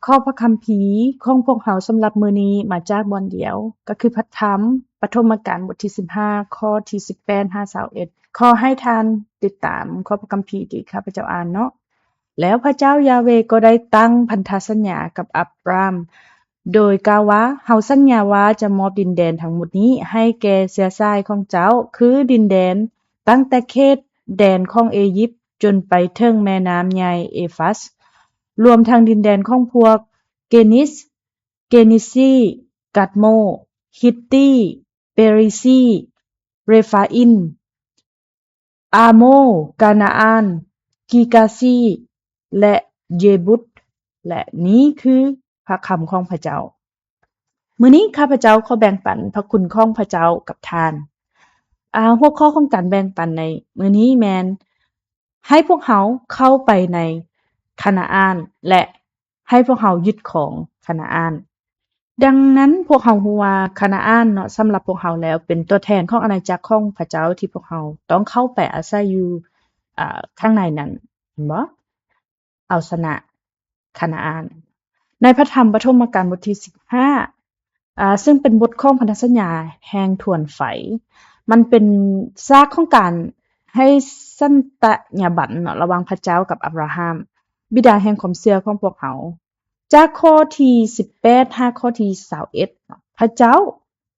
ຂໍ້ພະຄຳພີຂອງພວກເຮົາສຳລັບມື້ນີ້ມາຈາກບ່ອນດຽວ, ກໍຄືພະທຳປະຖົມມະການບົດທີສິບຫ້າ ຂໍ້ທີສິບແປດຫາຊາວເອັດ. ຂໍໃຫ້ທ່ານຕິດຕາມຂໍ້ພະຄຳພີທີ່ຂ້າພະເຈົ້າອ່ານເນາະ. ແລ້ວພະເຈົ້າຢາເວກໍໄດ້ຕັ້ງພັນທະສັນຍາກັບອັບຣາມ ໂດຍກ່າວວ່າ, ເຮົາສັນຍາວ່າຈະມອບດິນແດນທັງໝົດນີ້ໃຫ້ແກ່ເຊື້ອສາຍຂອງເຈົ້າ, ຄືດິນແດນຕັ້ງແຕ່ເຂດແດນຂອງເອຢິບຈົນໄປເຖິງແມ່ນ້ຳໃຫຍ່ເອຟັດ, ລວມທັງດິນແດນຂອງພວກເກນິດ, ເກນິຊີ, ກັດໂມ, ຮິດຕີ, ເປຣິຊີ, ເຣຟາອິມ, ອາໂມ, ການາອານ, ກີກາຊີ ແລະ ເຢບຸດ. ແລະ ນີ້ຄືພະຄຳຂອງພະເຈົ້າ. ມື້ນີ້ຂ້າພະເຈົ້າຂໍແບ່ງປັນພະຄຸນຂອງພະເຈົ້າກັບທ່ານ. ອາ, ຫົວຂໍ້ຂອງການແບ່ງປັນໃນມື້ນີ້ແມ່ນ ໃຫ້ພວກເຮົາເຂົ້າໄປໃນຄານາອານ ແລະ ໃຫ້ພວກເຮົາຍຶດຄອງຄານາອານ. ດັ່ງນັ້ນ ພວກເຮົາຮູ້ວ່າຄານາອານເນາະ, ສຳລັບພວກເຮົາແລ້ວເປັນຕົວແທນຂອງອານາຈັກຂອງພະເຈົ້າທີ່ພວກເຮົາຕ້ອງເຂົ້າໄປອາໄສຢູ່, ອາ, ຂ້າງໃນນັ້ນ, ເຫັນບໍ່? ເອົາຊະນະຄານາອານ. ໃນພະທຳປະຖົມມະການບົດທີສິບຫ້າ, ອາ, ເຊິ່ງເປັນບົດຂອງພັນທະສັນຍາແຫ່ງຖວນໄຟ, ມັນເປັນສາກຂອງການໃຫ້ສັນຕະຍາບັນເນາະ ລະຫວ່າງພະເຈົ້າກັບອັບຣາຮາມ, ບິດາແຫ່ງຄວາມເຊື່ອຂອງພວກເຮົາ. ຈາກຂໍ້ທີສິບແປດຫາຂໍ້ທີຊາວເອັດເນາະ, ພະເຈົ້າ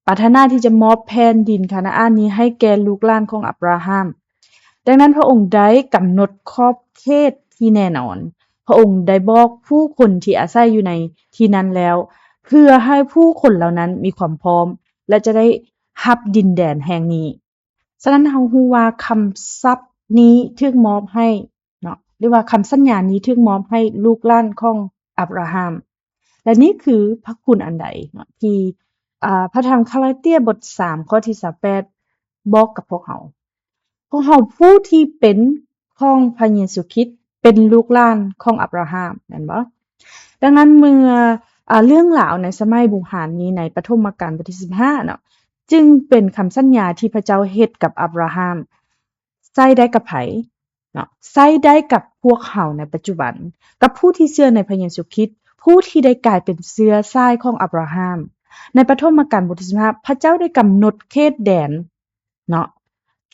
ປາດຖະໜາທີ່ຈະມອບແຜ່ນດິນຄານາອານນີ້ໃຫ້ແກ່ລູກຫຼານຂອງອັບຣາຮາມ. ດັ່ງນັ້ນ ພະອົງໄດ້ກຳນົດຂອບເຂດທີ່ແນ່ນອນ. ພະອົງໄດ້ບອກຜູ້ຄົນທີ່ອາໄສຢູ່ໃນທີ່ນັ້ນແລ້ວ, ເພື່ອໃຫ້ຜູ້ຄົນເຫຼົ່ານັ້ນມີຄວາມພ້ອມ ແລະ ຈະໄດ້ຮັບດິນແດນແຫ່ງນີ້. ສະນັ້ນ ເຮົາຮູ້ວ່າຄຳສັບນີ້ຖືກມອບໃຫ້ເນາະ ຫຼືວ່າຄຳສັນຍານີ້ຖືກມອບໃຫ້ລູກຫຼານຂອງອັບຣາຮາມ. ແລະ ນີ້ຄືພະຄຸນອັນໃດເນາະ ທີ່ ອາ ພະທຳກາລາເຕຍບົດສາມ ຂໍ້ທີຊາວແປດ ບອກກັບພວກເຮົາ. ພວກເຮົາຜູ້ທີ່ເປັນຂອງພະເຢຊູຄຣິດ ເປັນລູກຫຼານຂອງອັບຣາຮາມ ແມ່ນບໍ່? ດັ່ງນັ້ນ ເມື່ອ ອາ ເລື່ອງລາວໃນສະໄໝບູຮານນີ້ ໃນປະຖົມມະການບົດທີສິບຫ້າເນາະ ຈຶ່ງເປັນຄຳສັນຍາທີ່ພະເຈົ້າເຮັດກັບອັບຣາຮາມ ໃຊ້ໄດ້ກັບໃຜເນາະ? ໃຊ້ໄດ້ກັບພວກເຮົາໃນປັດຈຸບັນ, ກັບຜູ້ທີ່ເຊື່ອໃນພະເຢຊູຄຣິດ, ຜູ້ທີ່ໄດ້ກາຍເປັນເຊື້ອສາຍຂອງອັບຣາຮາມ. ໃນປະຖົມມະການບົດທີສິບຫ້າ ພະເຈົ້າໄດ້ກຳນົດເຂດແດນເນາະ,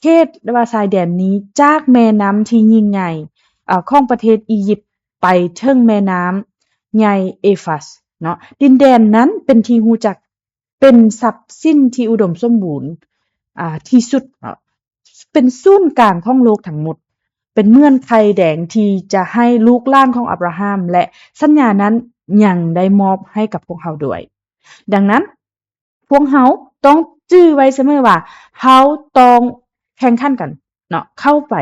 ເຂດ ຫຼືວ່າຊາຍແດນນີ້ ຈາກແມ່ນ້ຳທີ່ຍິ່ງໃຫຍ່ ເອີ ຂອງປະເທດອີຢິບ ໄປເຖິງແມ່ນ້ຳໃຫຍ່ເອຟັດເນາະ. ດິນແດນນັ້ນເປັນທີ່ຮູ້ຈັກ ເປັນຊັບສິນທີ່ອຸດົມສົມບູນ ອາ ທີ່ສຸດເນາະ, ເປັນສູນກາງຂອງໂລກທັງໝົດ, ເປັນເໝືອນໄຂ່ແດງທີ່ຈະໃຫ້ລູກຫຼານຂອງອັບຣາຮາມ ແລະ ສັນຍານັ້ນຍັງໄດ້ມອບໃຫ້ກັບພວກເຮົາດ້ວຍ. ດັ່ງນັ້ນ ພວກເຮົາຕ້ອງຈື່ໄວ້ສະເໝີວ່າ ເຮົາຕ້ອງແຂ່ງຂັນກັນເນາະ, ເຂົ້າໄປ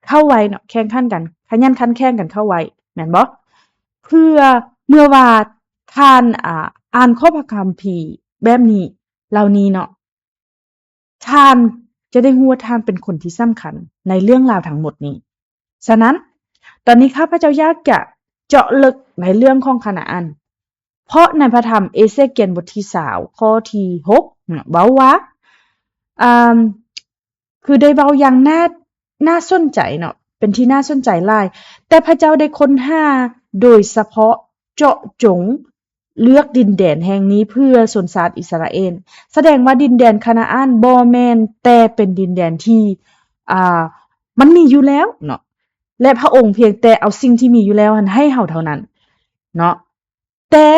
ເຂົ້າໄວເນາະ, ແຂ່ງຂັນກັນ ຂະຫຍັນຂັນແຂ່ງກັນເຂົ້າໄວ ແມ່ນບໍ່? ເພື່ອເມື່ອວ່າທ່ານ ອາ ອ່ານຂໍ້ພະຄຳພີແບບນີ້ ເຫຼົ່ານີ້ເນາະ, ທ່ານຈະໄດ້ຮູ້ວ່າທ່ານເປັນຄົນທີ່ສຳຄັນໃນເລື່ອງລາວທັງໝົດນີ້. ສະນັ້ນ ຕອນນີ້ຂ້າພະເຈົ້າຢາກຈະເຈາະເລິກໃນເລື່ອງຂອງຄານາອານ, ເພາະໃນພະທຳເອເຊກຽນບົດທີຊາວ ຂໍ້ທີຫົກ ເວົ້າວ່າ ອາ ຄືໄດ້ເວົ້າຢ່າງໜ້າ ໜ້າສົນໃຈເນາະ, ເປັນທີ່ໜ້າສົນໃຈຫຼາຍ, ແຕ່ພະເຈົ້າໄດ້ຄົ້ນຫາໂດຍສະເພາະເຈາະຈົງເລືອກດິນແດນແຫ່ງນີ້ເພື່ອຊົນຊາດອິດສະຣາເອນ. ສະແດງວ່າດິນແດນຄານາອານບໍ່ແມ່ນແຕ່ເປັນດິນແດນທີ່ ອາ ມັນມີຢູ່ແລ້ວເນາະ, ແລະ ພະອົງພຽງແຕ່ເອົາສິ່ງທີ່ມີຢູ່ແລ້ວຫັ້ນໃຫ້ເຮົາເທົ່ານັ້ນເນາະ. ແຕ່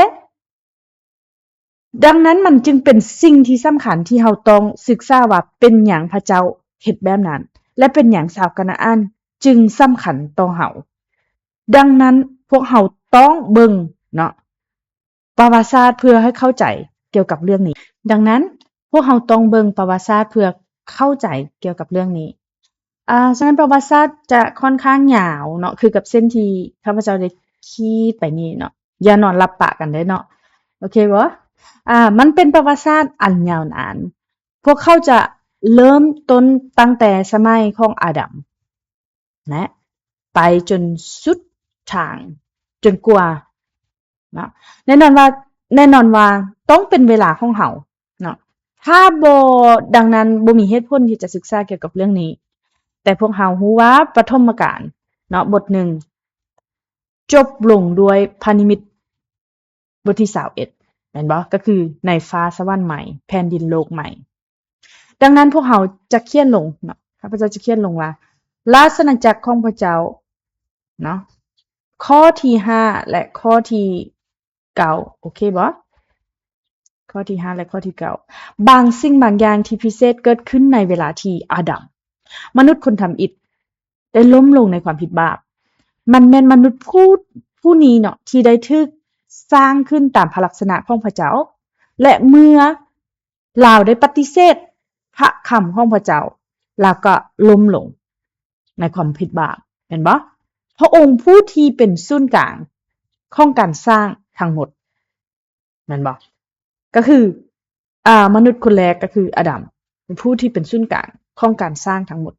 ດັ່ງນັ້ນມັນຈຶ່ງເປັນສິ່ງທີ່ສຳຄັນທີ່ເຮົາຕ້ອງສຶກສາວ່າເປັນຫຍັງພະເຈົ້າເຮັດແບບນັ້ນ ແລະ ເປັນຫຍັງຊາວການາອານຈຶ່ງສຳຄັນຕໍ່ເຮົາ. ດັ່ງນັ້ນພວກເຮົາຕ້ອງເບິ່ງເນາະ ປະຫວັດສາດເພື່ອໃຫ້ເຂົ້າໃຈກ່ຽວກັບເລື່ອງນີ້. ດັ່ງນັ້ນພວກເຮົາຕ້ອງເບິ່ງປະຫວັດສາດເພື່ອເຂົ້າໃຈກ່ຽວກັບເລື່ອງນີ້. ອາ ສະນັ້ນປະຫວັດສາດຈະຂ້ອນຂ້າງຍາວເນາະ, ຄືກັບເສັ້ນທີ່ຂ້າພະເຈົ້າໄດ້ຂີດໄປນີ້ເນາະ. ຢ່ານອນຫຼັບປະກັນເດ້ເນາະ. ໂອເຄບໍ່? ອາ ມັນເປັນປະຫວັດສາດອັນຍາວນານ. ພວກເຂົາຈະເລີ່ມຕົ້ນຕັ້ງແຕ່ສະໄໝຂອງອາດຳ ນະ ໄປຈົນສຸດທາງ ຈົນກວ່າເນາະ. ແນ່ນອນວ່າ ແນ່ນອນວ່າຕ້ອງເປັນເວລາຂອງເຮົາເນາະ. ຖ້າບໍ່ ດັ່ງນັ້ນບໍ່ມີເຫດຜົນທີ່ຈະສຶກສາກ່ຽວກັບເລື່ອງນີ້. ແຕ່ພວກເຮົາຮູ້ວ່າປະຖົມມະການເນາະ ບົດໜຶ່ງ ຈົບລົງດ້ວຍພະນິມິດ ບົດທີຊາວເອັດ ແມ່ນບໍ່? ກໍຄືໃນຟ້າສະຫວັນໃໝ່, ແຜ່ນດິນໂລກໃໝ່. ດັ່ງນັ້ນພວກເຮົາຈະຂຽນລົງເນາະ, ຂ້າພະເຈົ້າຈະຂຽນລົງວ່າ ລາຊະອານາຈັກຂອງພະເຈົ້າເນາະ, ຂໍ້ທີຫ້າ ແລະ ຂໍ້ທີເກົ້າ ໂອເຄບໍ່? ຂໍ້ທີຫ້າ ແລະ ຂໍ້ທີເກົ້າ ບາງສິ່ງບາງຢ່າງທີ່ພິເສດເກີດຂຶ້ນໃນເວລາທີ່ອາດຳ ມະນຸດຄົນທຳອິດໄດ້ລົ້ມລົງໃນຄວາມຜິດບາບ. ມັນແມ່ນມະນຸດຜູ້ ຜູ້ນີ້ເນາະ ທີ່ໄດ້ຖືກສ້າງຂຶ້ນຕາມພະລັກສະນະຂອງພະເຈົ້າ ແລະ ເມື່ອລາວໄດ້ປະຕິເສດພະຄຳຂອງພະເຈົ້າ, ລາວກໍລົ້ມລົງໃນຄວາມຜິດບາບ, ແມ່ນບໍ່? ພະອົງຜູ້ທີ່ເປັນສູນກາງຂອງການສ້າງທັງໝົດ. ແມ່ນບໍ່? ກໍຄື ອາ ມະນຸດຄົນແລກກໍຄືອາດຳ ເປັນຜູ້ທີ່ເປັນສູນກາງຂອງການສ້າງທັງໝົດ.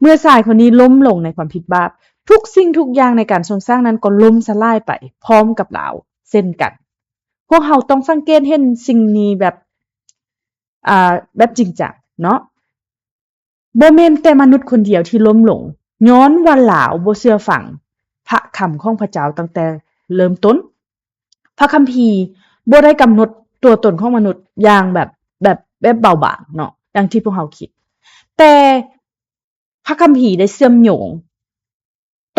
ເມື່ອຊາຍຄົນນີ້ລົ້ມລົງໃນຄວາມຜິດບາບ, ທຸກສິ່ງທຸກຢ່າງໃນການຊົງສ້າງນັ້ນກໍລົ້ມສະຫຼາຍໄປພ້ອມກັບລາວເຊັ່ນກັນ. ພວກເຮົາຕ້ອງສັງເກດເຫັນສິ່ງນີ້ແບບ ອາ ແບບຈິງຈັງເນາະ. ບໍ່ແມ່ນແຕ່ມະນຸດຄົນດຽວທີ່ລົ້ມລົງ ຍ້ອນວ່າລາວບໍ່ເຊື່ອຟັງພະຄຳຂອງພະເຈົ້າຕັ້ງແຕ່ເລີ່ມຕົ້ນ. ພະຄຳພີບໍ່ໄດ້ກຳນົດຕົວຕົນຂອງມະນຸດຢ່າງແບບ ແບບ ແບບເບົາບາງເນາະ ດັ່ງທີ່ພວກເຮົາຄິດ, ແຕ່ພະຄຳພີໄດ້ເຊື່ອມໂຍງ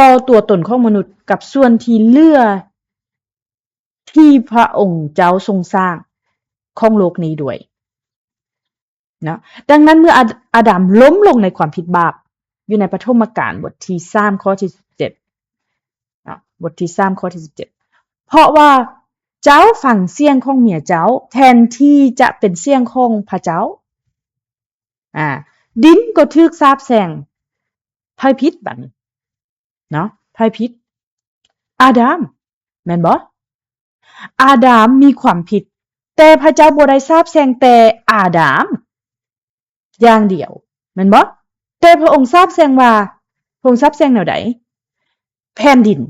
ຕໍ່ຕົວຕົນຂອງມະນຸດກັບສ່ວນທີ່ເຫຼືອທີ່ພະອົງເຈົ້າຊົງສ້າງຂອງໂລກນີ້ດ້ວຍ. ເນາະ. ດັ່ງນັ້ນເມື່ອອາ ອາດຳລົ້ມລົງໃນຄວາມຜິດບາບ ຢູ່ໃນປະຖົມມະການບົດທີສາມ ຂໍ້ທີສິບເຈັດເນາະ, ບົດທີສາມ ຂໍ້ທີສິບເຈັດ ເພາະວ່າເຈົ້າຟັງສຽງຂອງເມຍເຈົ້າ ແທນທີ່ຈະເປັນສຽງຂອງພະເຈົ້າ, ອາ ດິນກໍຖືກສາບແຊ່ງ. ໃຜຜິດບາດນີ້? ເນາະ ໃຜຜິດ? ອາດຳ ແມ່ນບໍ່? ອາດຳມີຄວາມຜິດ, ແຕ່ພະເຈົ້າບໍ່ໄດ້ສາບແຊ່ງແຕ່ອາດຳຢ່າງດຽວ ແມ່ນບໍ່? ແຕ່ພະອົງສາບແຊ່ງວ່າ ພະອົງສາບແຊ່ງແນວໃດ? ແຜ່ນດິນ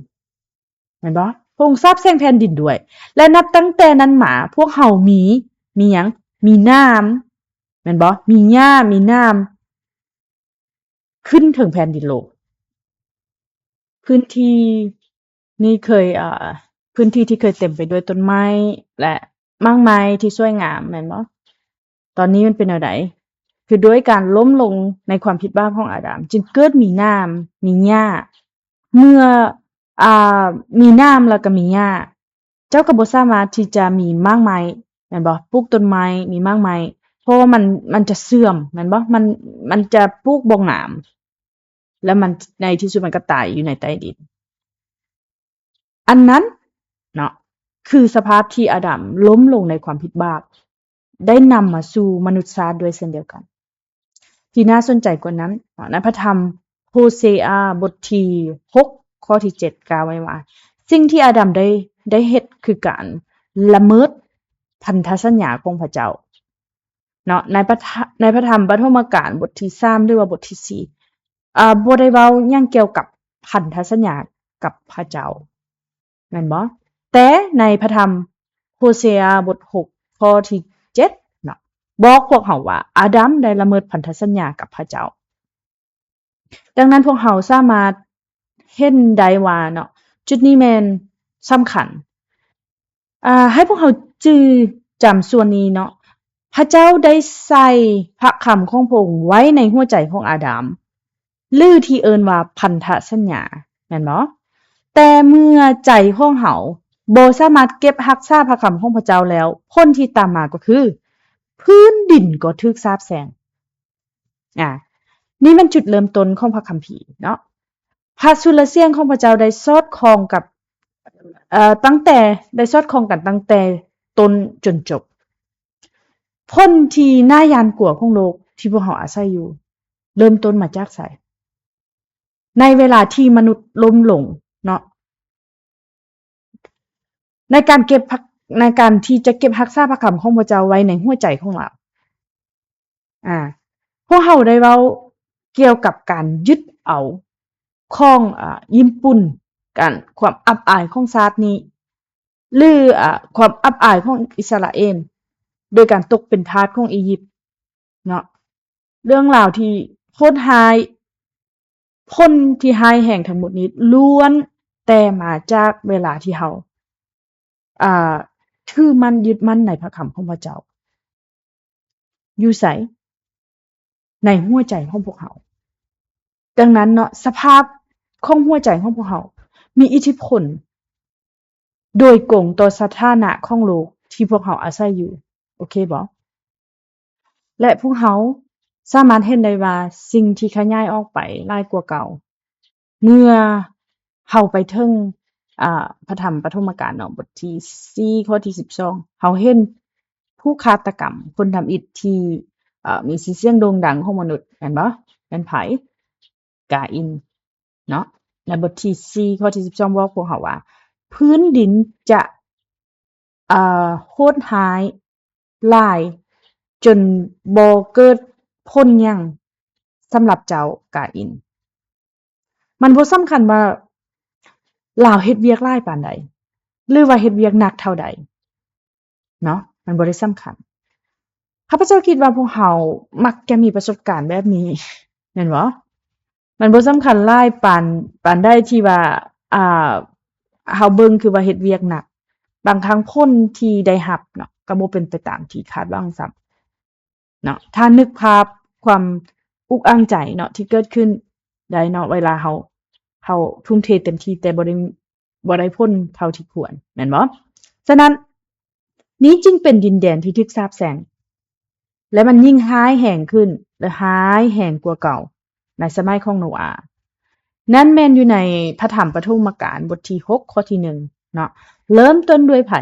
ແມ່ນບໍ່? ພະອົງສາບແຊ່ງແຜ່ນດິນດ້ວຍ ແລະ ນັບຕັ້ງແຕ່ນັ້ນມາ ພວກເຮົາມີ ມີຫຍັງ? ມີນ້ຳ ແມ່ນບໍ່? ມີຫຍ້າ ມີນ້ຳ ຂຶ້ນເຖິງແຜ່ນດິນໂລກ. ພື້ນທີ່ນີ້ເຄີຍ ເອີ ພື້ນທີ່ທີ່ເຄີຍເຕັມໄປດ້ວຍຕົ້ນໄມ້ ແລະ ໝາກໄມ້ທີ່ສວຍງາມ ແມ່ນບໍ່? ຕອນນີ້ມັນເປັນແນວໃດ? ຄືດ້ວຍການລົ້ມລົງໃນຄວາມຜິດບາບຂອງອາດຳ ຈຶ່ງເກີດມີນ້ຳ ມີຫຍ້າ. ເມື່ອ ອາ ມີນ້ຳ ແລ້ວກໍມີຫຍ້າ ເຈົ້າກໍບໍ່ສາມາດທີ່ຈະມີໝາກໄມ້ ແມ່ນບໍ່? ປູກຕົ້ນໄມ້ ມີໝາກໄມ້ ເພາະວ່າມັນ ມັນຈະເສື່ອມ ແມ່ນບໍ່? ມັນ ມັນຈະປູກບໍ່ງາມ ແລ້ວມັນ ໃນທີ່ສຸດມັນກໍຕາຍຢູ່ໃນໃຕ້ດິນ. ອັນນັ້ນເນາະ ຄືສະພາບທີ່ອາດຳລົ້ມລົງໃນຄວາມຜິດບາບ ໄດ້ນຳມາສູ່ມະນຸດຊາດດ້ວຍເຊັ່ນດຽວກັນ. ທີ່ໜ້າສົນໃຈກວ່ານັ້ນເນາະ ໃນພະທຳໂຮເຊອາ ບົດທີຫົກ ຂໍ້ທີເຈັດ ກ່າວໄວ້ວ່າ ສິ່ງທີ່ອາດຳໄດ້ ໄດ້ເຮັດຄືການລະເມີດພັນທະສັນຍາຂອງພະເຈົ້າເນາະ. ໃນພະທະ ໃນພະທຳປະຖົມມະການບົດທີສາມ ຫຼືວ່າບົດທີສີ່ ອາ ບໍ່ໄດ້ເວົ້າຫຍັງກ່ຽວກັບພັນທະສັນຍາກັບພະເຈົ້າ ແມ່ນບໍ່? ແຕ່ໃນພະທຳໂຮເຊອາບົດຫົກ ຂໍ້ທີເຈັດເນາະ ບອກພວກເຮົາວ່າ ອາດຳໄດ້ລະເມີດພັນທະສັນຍາກັບພະເຈົ້າ. ດັ່ງນັ້ນພວກເຮົາສາມາດເຫັນໄດ້ວ່າເນາະ ຈຸດນີ້ແມ່ນສຳຄັນ. ອາ ໃຫ້ພວກເຮົາຈື່ຈຳສ່ວນນີ້ເນາະ, ພະເຈົ້າໄດ້ໃສ່ພະຄຳຂອງພະອົງໄວ້ໃນຫົວໃຈຂອງອາດຳ ຫຼືທີ່ເອີ້ນວ່າພັນທະສັນຍາ ແມ່ນບໍ່? ແຕ່ເມື່ອໃຈຂອງເຮົາບໍ່ສາມາດເກັບຮັກສາພະຄຳຂອງພະເຈົ້າແລ້ວ, ຜົນທີ່ຕາມມາກໍຄື ພື້ນດິນກໍຖືກສາບແຊ່ງ. ອາ ນີ້ແມ່ນຈຸດເລີ່ມຕົ້ນຂອງພະຄຳພີເນາະ. ພະສຸລະສຽງຂອງພະເຈົ້າໄດ້ສອດຄ່ອງກັບ ເອີ ຕັ້ງແຕ່ ໄດ້ສອດຄ່ອງກັນຕັ້ງແຕ່ຕົ້ນຈົນຈົບ. ຜົນທີ່ໜ້າຢ້ານກົວຂອງໂລກທີ່ພວກເຮົາອາໄສຢູ່ ເລີ່ມຕົ້ນມາຈາກໃສ? ໃນເວລາທີ່ມະນຸດລົ້ມລົງເນາະ ໃນການເກັບ ໃນການທີ່ຈະເກັບຮັກສາພະຄຳຂອງພະເຈົ້າໄວ້ໃນຫົວໃຈຂອງລາວ. ອາ ພວກເຮົາໄດ້ເວົ້າກ່ຽວກັບການຍຶດເອົາຂອງ ອາ ຍີ່ປຸ່ນ, ການ ຄວາມອັບອາຍຂອງຊາດນີ້ ຫຼື ອາ ຄວາມອັບອາຍຂອງອິດສະຣາເອນ ໂດຍການຕົກເປັນທາດຂອງອີຢິບເນາະ. ເລື່ອງລາວທີ່ໂຫດຮ້າຍ, ຜົນທີ່ຮ້າຍແຮງທັງໝົດນີ້ ລ້ວນແຕ່ມາຈາກເວລາທີ່ເຮົາ ອ່າ ຖືໝັ້ນຍຶດໝັ້ນໃນພະຄຳຂອງພະເຈົ້າ ຢູ່ໃສ? ໃນຫົວໃຈຂອງພວກເຮົາ. ດັ່ງນັ້ນເນາະ ສະພາບຂອງຫົວໃຈຂອງພວກເຮົາມີອິດທິພົນໂດຍກົງຕໍ່ສະຖານະຂອງໂລກທີ່ພວກເຮົາອາໄສຢູ່. ໂອເຄບໍ່? ແລະ ພວກເຮົາສາມາດເຫັນໄດ້ວ່າສິ່ງທີ່ຂະຫຍາຍອອກໄປຫຼາຍກວ່າເກົ່າ ເມື່ອເຮົາໄປເຖິງ ອ່າ ພະທຳປະຖົມມະການເນາະ ບົດທີສີ່ ຂໍ້ທີສິບສອງ ເຮົາເຫັນຜູ້ຄາດຕະກຳ ຄົນທຳອິດທີ່ ເອີ ມີຊື່ສຽງໂດ່ງດັງຂອງມະນຸດ ແມ່ນບໍ່? ແມ່ນໃຜ? ກາອິນເນາະ. ໃນບົດທີສີ່ ຂໍ້ທີສິບສອງ ບອກພວກເຮົາວ່າ ພື້ນດິນຈະ ເອີ ໂຫດຮ້າຍຫຼາຍຈົນບໍ່ເກີດຜົນຫຍັງສຳລັບເຈົ້າກາອິນ. ມັນບໍ່ສຳຄັນວ່າລາວເຮັດວຽກຫຼາຍປານໃດ ຫຼືວ່າເຮັດວຽກໜັກເທົ່າໃດເນາະ ມັນບໍ່ໄດ້ສຳຄັນ. ຂ້າພະເຈົ້າຄິດວ່າພວກເຮົາມັກຈະມີປະສົບການແບບນີ້ ແມ່ນບໍ່? ມັນບໍ່ສຳຄັນຫຼາຍປານ ປານໃດທີ່ວ່າ ອ່າ ເຮົາເບິ່ງຄືວ່າເຮັດວຽກໜັກ, ບາງຄັ້ງຜົນທີ່ໄດ້ຮັບເນາະ ກໍບໍ່ເປັນໄປຕາມທີ່ຄາດຫວັງຊ້ຳເນາະ. ຖ້ານຶກພາບຄວາມອຸກອັ່ງໃຈເນາະ ທີ່ເກີດຂຶ້ນໄດ້ເນາະ ເວລາເຮົາ ເຮົາທຸ່ມເທເຕັມທີ່ ແຕ່ບໍ່ໄດ້ ບໍ່ໄດ້ຜົນເທົ່າທີ່ຄວນ ແມ່ນບໍ່? ສະນັ້ນ ນີ້ຈຶ່ງເປັນດິນແດນທີ່ຖືກສາບແຊ່ງ ແລະ ມັນຍິ່ງຮ້າຍແຮງຂຶ້ນ ແລະ ຮ້າຍແຮງກວ່າເກົ່າໃນສະໄໝຂອງໂນອາ. ນັ້ນແມ່ນຢູ່ໃນພະທຳປະຖົມມະການ ບົດທີຫົກ ຂໍ້ທີໜຶ່ງເນາະ. ເລີ່ມຕົ້ນດ້ວຍໃຜ?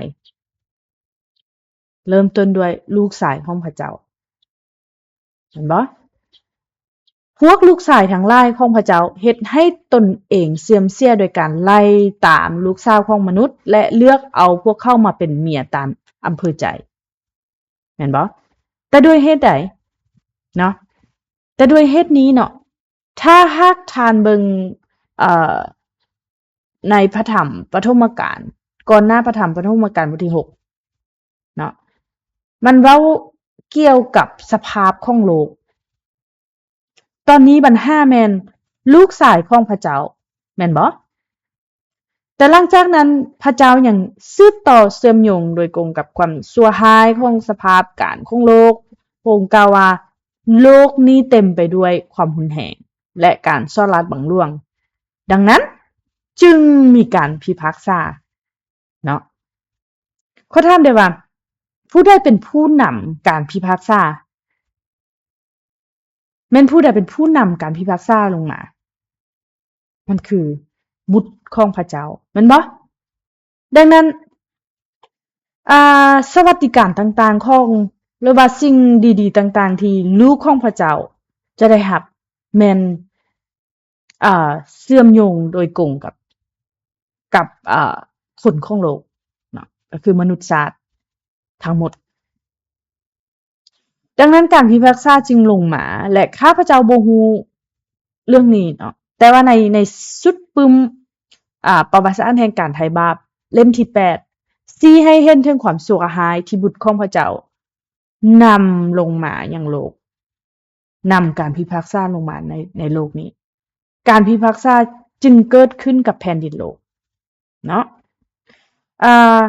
ເລີ່ມຕົ້ນດ້ວຍລູກຊາຍຂອງພະເຈົ້າ ເຫັນບໍ່? ພວກລູກຊາຍທັງຫຼາຍຂອງພະເຈົ້າເຮັດໃຫ້ຕົນເອງເສື່ອມເສຍໂດຍການໄລ່ຕາມລູກສາວຂອງມະນຸດ ແລະ ເລືອກເອົາພວກເຂົາມາເປັນເມຍຕາມອຳເພີໃຈ ແມ່ນບໍ່? ແຕ່ດ້ວຍເຫດໃດເນາະ? ແຕ່ດ້ວຍເຫດນີ້ເນາະ ຖ້າຫາກທ່ານເບິ່ງ ເອີ ໃນພະທຳປະຖົມມະການ ກ່ອນໜ້າພະທຳປະຖົມມະການ ບົດທີຫົກ ເນາະ ມັນເວົ້າກ່ຽວກັບສະພາບຂອງໂລກ. ຕອນນີ້ບັນຫາແມ່ນລູກຊາຍຂອງພະເຈົ້າ ແມ່ນບໍ່? ແຕ່ຫຼັງຈາກນັ້ນ ພະເຈົ້າຍັງສືບຕໍ່ເຊື່ອມໂຍງໂດຍກົງກັບຄວາມຊົ່ວຮ້າຍຂອງສະພາບການຂອງໂລກ. ພະອົງກ່າວວ່າ ໂລກນີ້ເຕັມໄປດ້ວຍຄວາມຮຸນແຮງ ແລະ ການສໍ້ລາດບັງຫຼວງ, ດັ່ງນັ້ນຈຶ່ງມີການພິພາກສາເນາະ. ຂໍຖາມໄດ້ວ່າ ຜູ້ໃດເປັນຜູ້ນຳການພິພາກສາ? ແມ່ນຜູ້ໃດເປັນຜູ້ນຳການພິພາກສາລົງມາ? ມັນຄືບຸດຂອງພະເຈົ້າ ແມ່ນບໍ່? ດັ່ງນັ້ນ ອ່າ ສະຫວັດດີການຕ່າງໆຂອງ ຫຼືວ່າສິ່ງດີໆຕ່າງໆທີ່ລູກຂອງພະເຈົ້າຈະໄດ້ຮັບ ແມ່ນ ອ່າ ເຊື່ອມໂຍງໂດຍກົງກັບ ກັບ ອ່າ ຄົນຂອງໂລກເນາະ ກໍຄືມະນຸດຊາດທັງໝົດ. ດັ່ງນັ້ນການພິພາກສາຈຶ່ງລົງມາ ແລະ ຂ້າພະເຈົ້າບໍ່ຮູ້ເລື່ອງນີ້ເນາະ ແຕ່ວ່າໃນ ໃນຊຸດປຶ້ມ ອ່າ ປະຫວັດສາດແຫ່ງການໄຖ່ບາບເຫຼັ້ມທີແປດ ຊີ້ໃຫ້ເຫັນເຖິງຄວາມຊົ່ວຮ້າຍທີ່ບຸດຂອງພະເຈົ້ານຳລົງມາຍັງໂລກ. ນຳການພິພາກສາລົງມາໃນ ໃນໂລກນີ້ ການພິພາກສາຈຶ່ງເກີດຂຶ້ນກັບແຜ່ນດິນໂລກເນາະ. ອ່າ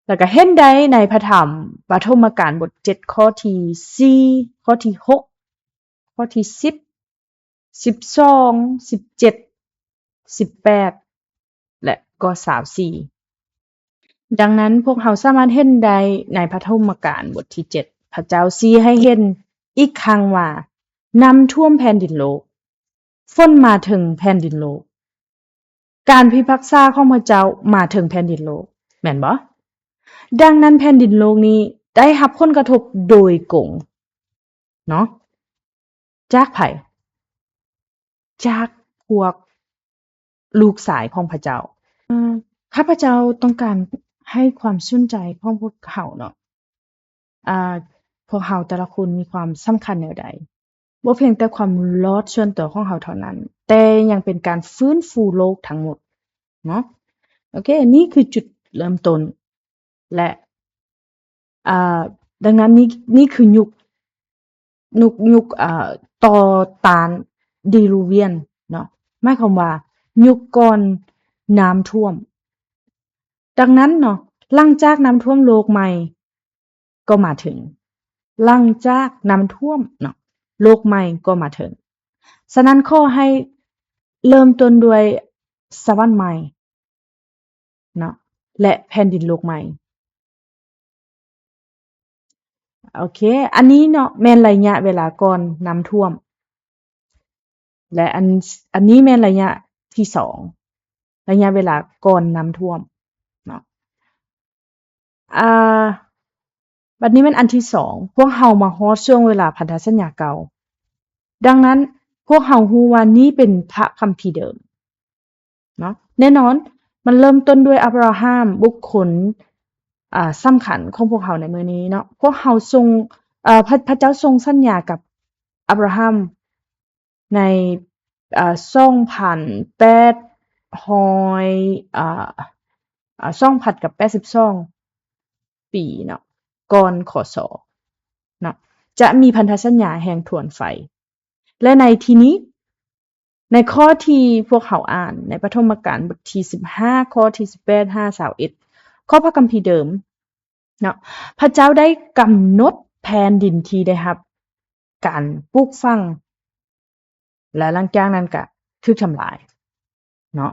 ແລ້ວກໍເຫັນໄດ້ໃນພະທຳປະຖົມມະການບົດເຈັດ ຂໍ້ທີສີ່ ຂໍ້ທີຫົກ ຂໍ້ທີສິບ ສິບສອງ ສິບເຈັດ ສິບແປດ ແລະ ກໍຊາວສີ່. ດັ່ງນັ້ນ ພວກເຮົາສາມາດເຫັນໄດ້ໃນປະຖົມມະການບົດທີເຈັດ ພະເຈົ້າຊີ້ໃຫ້ເຫັນອີກຄັ້ງວ່າ ນ້ຳຖ້ວມແຜ່ນດິນໂລກ, ຝົນມາເຖິງແຜ່ນດິນໂລກ, ການພິພາກສາຂອງພະເຈົ້າມາເຖິງແຜ່ນດິນໂລກ ແມ່ນບໍ່? ດັ່ງນັ້ນ ແຜ່ນດິນໂລກນີ້ໄດ້ຮັບຜົນກະທົບໂດຍກົງເນາະ ຈາກໃຜ? ຈາກພວກລູກຊາຍຂອງພະເຈົ້າ. ເອີ ຂ້າພະເຈົ້າຕ້ອງການໃຫ້ຄວາມສົນໃຈຂອງພວກເຮົາເນາະ ອ່າ ພວກເຮົາແຕ່ລະຄົນມີຄວາມສຳຄັນແນວໃດ? ບໍ່ພຽງແຕ່ຄວາມລອດສ່ວນຕົວຂອງເຮົາເທົ່ານັ້ນ, ແຕ່ຍັງເປັນການຟື້ນຟູໂລກທັງໝົດເນາະ. ໂອເຄ ນີ້ຄືຈຸດເລີ່ມຕົ້ນ ແລະ ອ່າ ດັ່ງນັ້ນ ນີ້ ນີ້ຄືຍຸກ ຍຸກ ຍຸກ ອ່າ ຕໍ່ຕ້ານດີລູວຽນເນາະ, ໝາຍຄວາມວ່າຍຸກກ່ອນນ້ຳຖ້ວມ. ດັ່ງນັ້ນເນາະ ຫຼັງຈາກນ້ຳຖ້ວມໂລກໃໝ່ກໍມາເຖິງ, ຫຼັງຈາກນ້ຳຖ້ວມເນາະ ໂລກໃໝ່ກໍມາເຖິງ. ສະນັ້ນຂໍໃຫ້ເລີ່ມຕົ້ນດ້ວຍສະຫວັນໃໝ່ເນາະ ແລະ ແຜ່ນດິນໂລກໃໝ່. ໂອເຄ ອັນນີ້ເນາະ ແມ່ນໄລຍະເວລາກ່ອນນ້ຳຖ້ວມ ແລະ ອັນ ອັນນີ້ແມ່ນໄລຍະທີສອງ ໄລຍະເວລາກ່ອນນ້ຳຖ້ວມເນາະ. ອ່າ ບັດນີ້ແມ່ນອັນທີສອງ ພວກເຮົາມາຮອດຊ່ວງເວລາພັນທະສັນຍາເກົ່າ. ດັ່ງນັ້ນ ພວກເຮົາຮູ້ວ່ານີ້ເປັນພະຄຳພີເດີມເນາະ. ແນ່ນອນ ມັນເລີ່ມຕົ້ນດ້ວຍອາບຣາຮາມ ບຸກຄົນ ອ່າ ສຳຄັນຂອງພວກເຮົາໃນມື້ນີ້ເນາະ. ພວກເຮົາສົ່ງ ເອີ ພະ ພະເຈົ້າຊົງສັນຍາກັບອາບຣາຮາມ ໃນ ເອີ ສອງພັນແປດຮ້ອຍ ເອີ ເອີ ສອງພັນກັບແປດສິບສອງປີເນາະ ກ່ອນ ຄ.ສ. ເນາະ ຈະມີພັນທະສັນຍາແຫ່ງທວນໄຟ. ແລະ ໃນທີ່ນີ້ ໃນຂໍ້ທີ່ພວກເຮົາອ່ານໃນປະຖົມມະການບົດທີສິບຫ້າ ຂໍ້ທີສິບແປດຫາຊາວເອັດ ຂໍ້ພະຄຳພີເດີມເນາະ ພະເຈົ້າໄດ້ກຳນົດແຜ່ນດິນທີ່ໄດ້ຮັບ ການປູກຝັງ ແລະ ຫຼັງຈາກນັ້ນກະຖືກທຳລາຍເນາະ.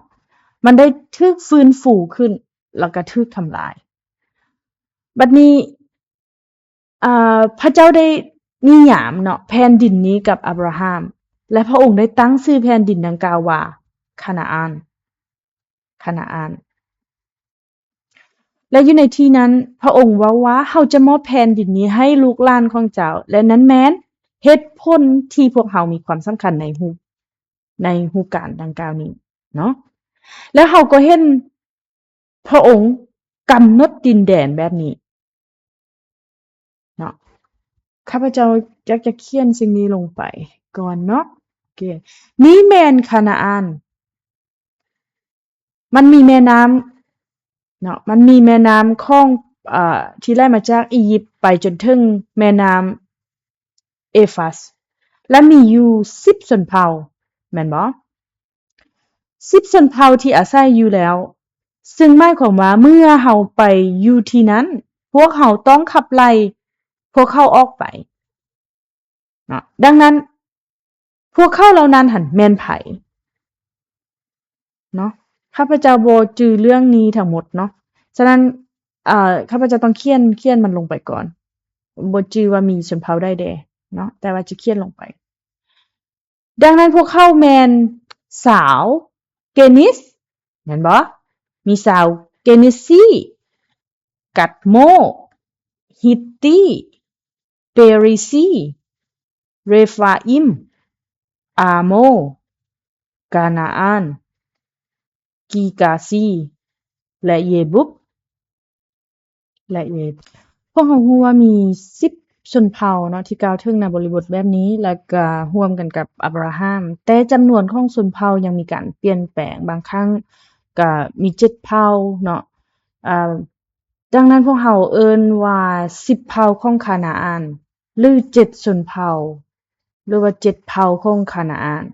ມັນໄດ້ຖືກຟື້ນຟູຂຶ້ນ ແລ້ວກະຖືກທຳລາຍ. ບັດນີ້ ເອີ ພະເຈົ້າໄດ້ນິຍາມເນາະ ແຜ່ນດິນນີ້ກັບອາບຣາຮາມ ແລະ ພະອົງໄດ້ຕັ້ງຊື່ແຜ່ນດິນດັ່ງກ່າວວ່າ ຄານາອານ. ຄານາອານ. ແລະ ຢູ່ໃນທີ່ນັ້ນ ພະອົງເວົ້າວ່າ ເຮົາຈະມອບແຜ່ນດິນນີ້ໃຫ້ລູກຫຼານຂອງເຈົ້າ ແລະ ນັ້ນແມ່ນເຫດຜົນທີ່ພວກເຮົາມີຄວາມສຳຄັນໃນຮູບ ໃນຮູບການດັ່ງກ່າວນີ້ເນາະ. ແລ້ວເຮົາກໍເຫັນພະອົງກຳນົດດິນແດນແບບນີ້ ເນາະ. ຂ້າພະເຈົ້າຢາກຈະຂຽນສິ່ງນີ້ລົງໄປກ່ອນເນາະ. ໂອເຄ ນີ້ແມ່ນຄານາອານ. ມັນມີແມ່ນ້ຳເນາະ ມັນມີແມ່ນ້ຳຂອງ ເອີ ທີ່ໄຫຼມາຈາກອີຢິບໄປຈົນເຖິງແມ່ນ້ຳເອຟັດ ແລະ ມີຢູ່ສິບຊົນເຜົ່າ ແມ່ນບໍ່? ສິບຊົນເຜົ່າທີ່ອາໄສຢູ່ແລ້ວ ຊຶ່ງໝາຍຄວາມວ່າເມື່ອເຮົາໄປຢູ່ທີ່ນັ້ນ ພວກເຮົາຕ້ອງຂັບໄລ່ພວກເຂົາອອກໄປເນາະ. ດັ່ງນັ້ນ ພວກເຂົາເຫຼົ່ານັ້ນຫັ້ນແມ່ນໃຜເນາະ? ຂ້າພະເຈົ້າບໍ່ຈື່ເລື່ອງນີ້ທັງໝົດເນາະ. ສະນັ້ນ ເອີ ຂ້າພະເຈົ້າຕ້ອງຂຽນ ຂຽນມັນລົງໄປກ່ອນ. ບໍ່ຈື່ວ່າມີຊົນເຜົ່າໃດແດ່ເນາະ ແຕ່ວ່າຈະຂຽນລົງໄປ. ດັ່ງນັ້ນພວກເຂົາແມ່ນຊາວເກນິດ ແມ່ນບໍ່? ມີຊາວເກນິດຊີ, ກັດໂມ, ຮິດຕີ, ເປຣິຊີ, ເຣຟາອິມ, ອາໂມ, ການາອານ, ກີກາຊີ ແລະ ເຢບຸບ ລະອຽດ. ພວກເຮົາຮູ້ວ່າມີສິບຊົນເຜົ່າເນາະ ທີ່ກ່າວເຖິງໃນບໍລິບົດແບບນີ້ ແລະກະຮ່ວມກັນກັບອາບຣາຮາມ, ແຕ່ຈຳນວນຂອງຊົນເຜົ່າຍັງມີການປ່ຽນແປງ, ບາງຄັ້ງກະມີເຈັດເຜົ່າເນາະ. ອາ ດັ່ງນັ້ນພວກເຮົາເອີ້ນວ່າສິບເຜົ່າຂອງຄານາອານ ຫຼື ເຈັດຊົນເຜົ່າ ຫຼືວ່າເຈັດເຜົ່າຂອງຄານາອານ.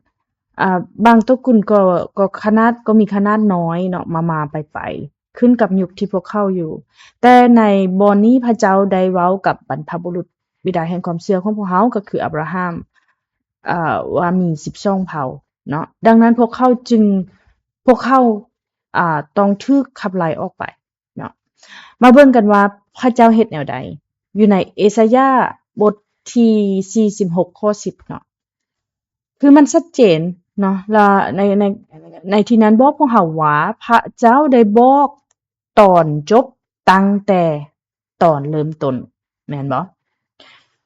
ອາ ບາງຕົວກຸນກໍ ກໍຂະໜາດ ກໍມີຂະໜາດນ້ອຍເນາະ ມາໆໄປໆ ຂຶ້ນກັບຍຸກທີ່ພວກເຂົາຢູ່. ແຕ່ໃນບ່ອນນີ້ພະເຈົ້າໄດ້ເວົ້າກັບບັນພະບຸລຸດ ບິດາແຫ່ງຄວາມເຊື່ອຂອງພວກເຮົາ ກໍຄືອາບຣາຮາມ ອາ ວ່າມີສິບສອງເຜົ່າເນາະ. ດັ່ງນັ້ນພວກເຂົາຈຶ່ງ ພວກເຂົາ ອາ ຕ້ອງຖືກຂັບໄລ່ອອກໄປ. ເນາະ ມາເບິ່ງກັນວ່າພະເຈົ້າເຮັດແນວໃດ ຢູ່ໃນເອສາຍາບົດທີສີ່ສິບຫົກ ຂໍ້ສິບເນາະ. ຄືມັນຊັດເຈນເນາະ ລະໃນ ໃນ ໃນທີ່ນັ້ນບອກພວກເຮົາວ່າ ພະເຈົ້າໄດ້ບອກຕອນຈົບຕັ້ງແຕ່ຕອນເລີ່ມຕົ້ນ ແມ່ນບໍ່?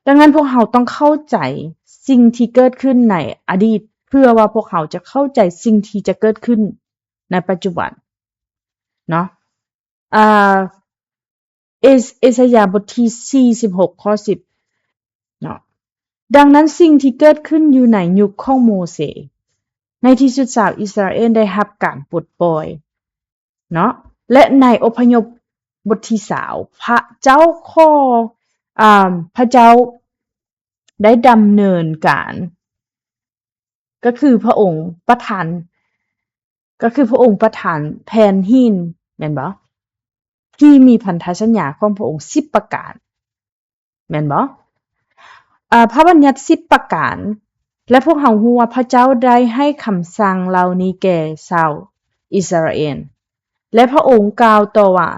ດັ່ງນັ້ນພວກເຮົາຕ້ອງເຂົ້າໃຈສິ່ງທີ່ເກີດຂຶ້ນໃນອະດີດ ເພື່ອວ່າພວກເຮົາຈະເຂົ້າໃຈສິ່ງທີ່ຈະເກີດຂຶ້ນໃນປັດຈຸບັນເນາະ. ອາ ເອ ເອສາຍາບົດທີສີ່ສິບຫົກ ຂໍ້ສິບເນາະ. ດັ່ງນັ້ນສິ່ງທີ່ເກີດຂຶ້ນຢູ່ໃນຍຸກຂອງໂມເຊ ໃນທີ່ສຸດຊາວອິດສະຣາເອນໄດ້ຮັບການປົດປ່ອຍເນາະ ແລະ ໃນອົບພະຍົບບົດທີຊາວ ພະເຈົ້າຂໍ ອາ ພະເຈົ້າໄດ້ດຳເນີນການ ກໍຄືພະອົງປະທານ ກໍຄືພະອົງປະທານແຜ່ນຫີນ ແມ່ນບໍ່? ທີ່ມີພັນທະສັນຍາຂອງພະອົງສິບປະການ ແມ່ນບໍ່? ເອີ ພະບັນຍັດສິບປະການ ແລະ ພວກເຮົາຮູ້ວ່າພະເຈົ້າໄດ້ໃຫ້ຄຳສັ່ງເຫຼົ່ານີ້ແກ່ຊາວອິດສະຣາເອນ ແລະ ພະອົງກ່າວຕໍ່ວ່າ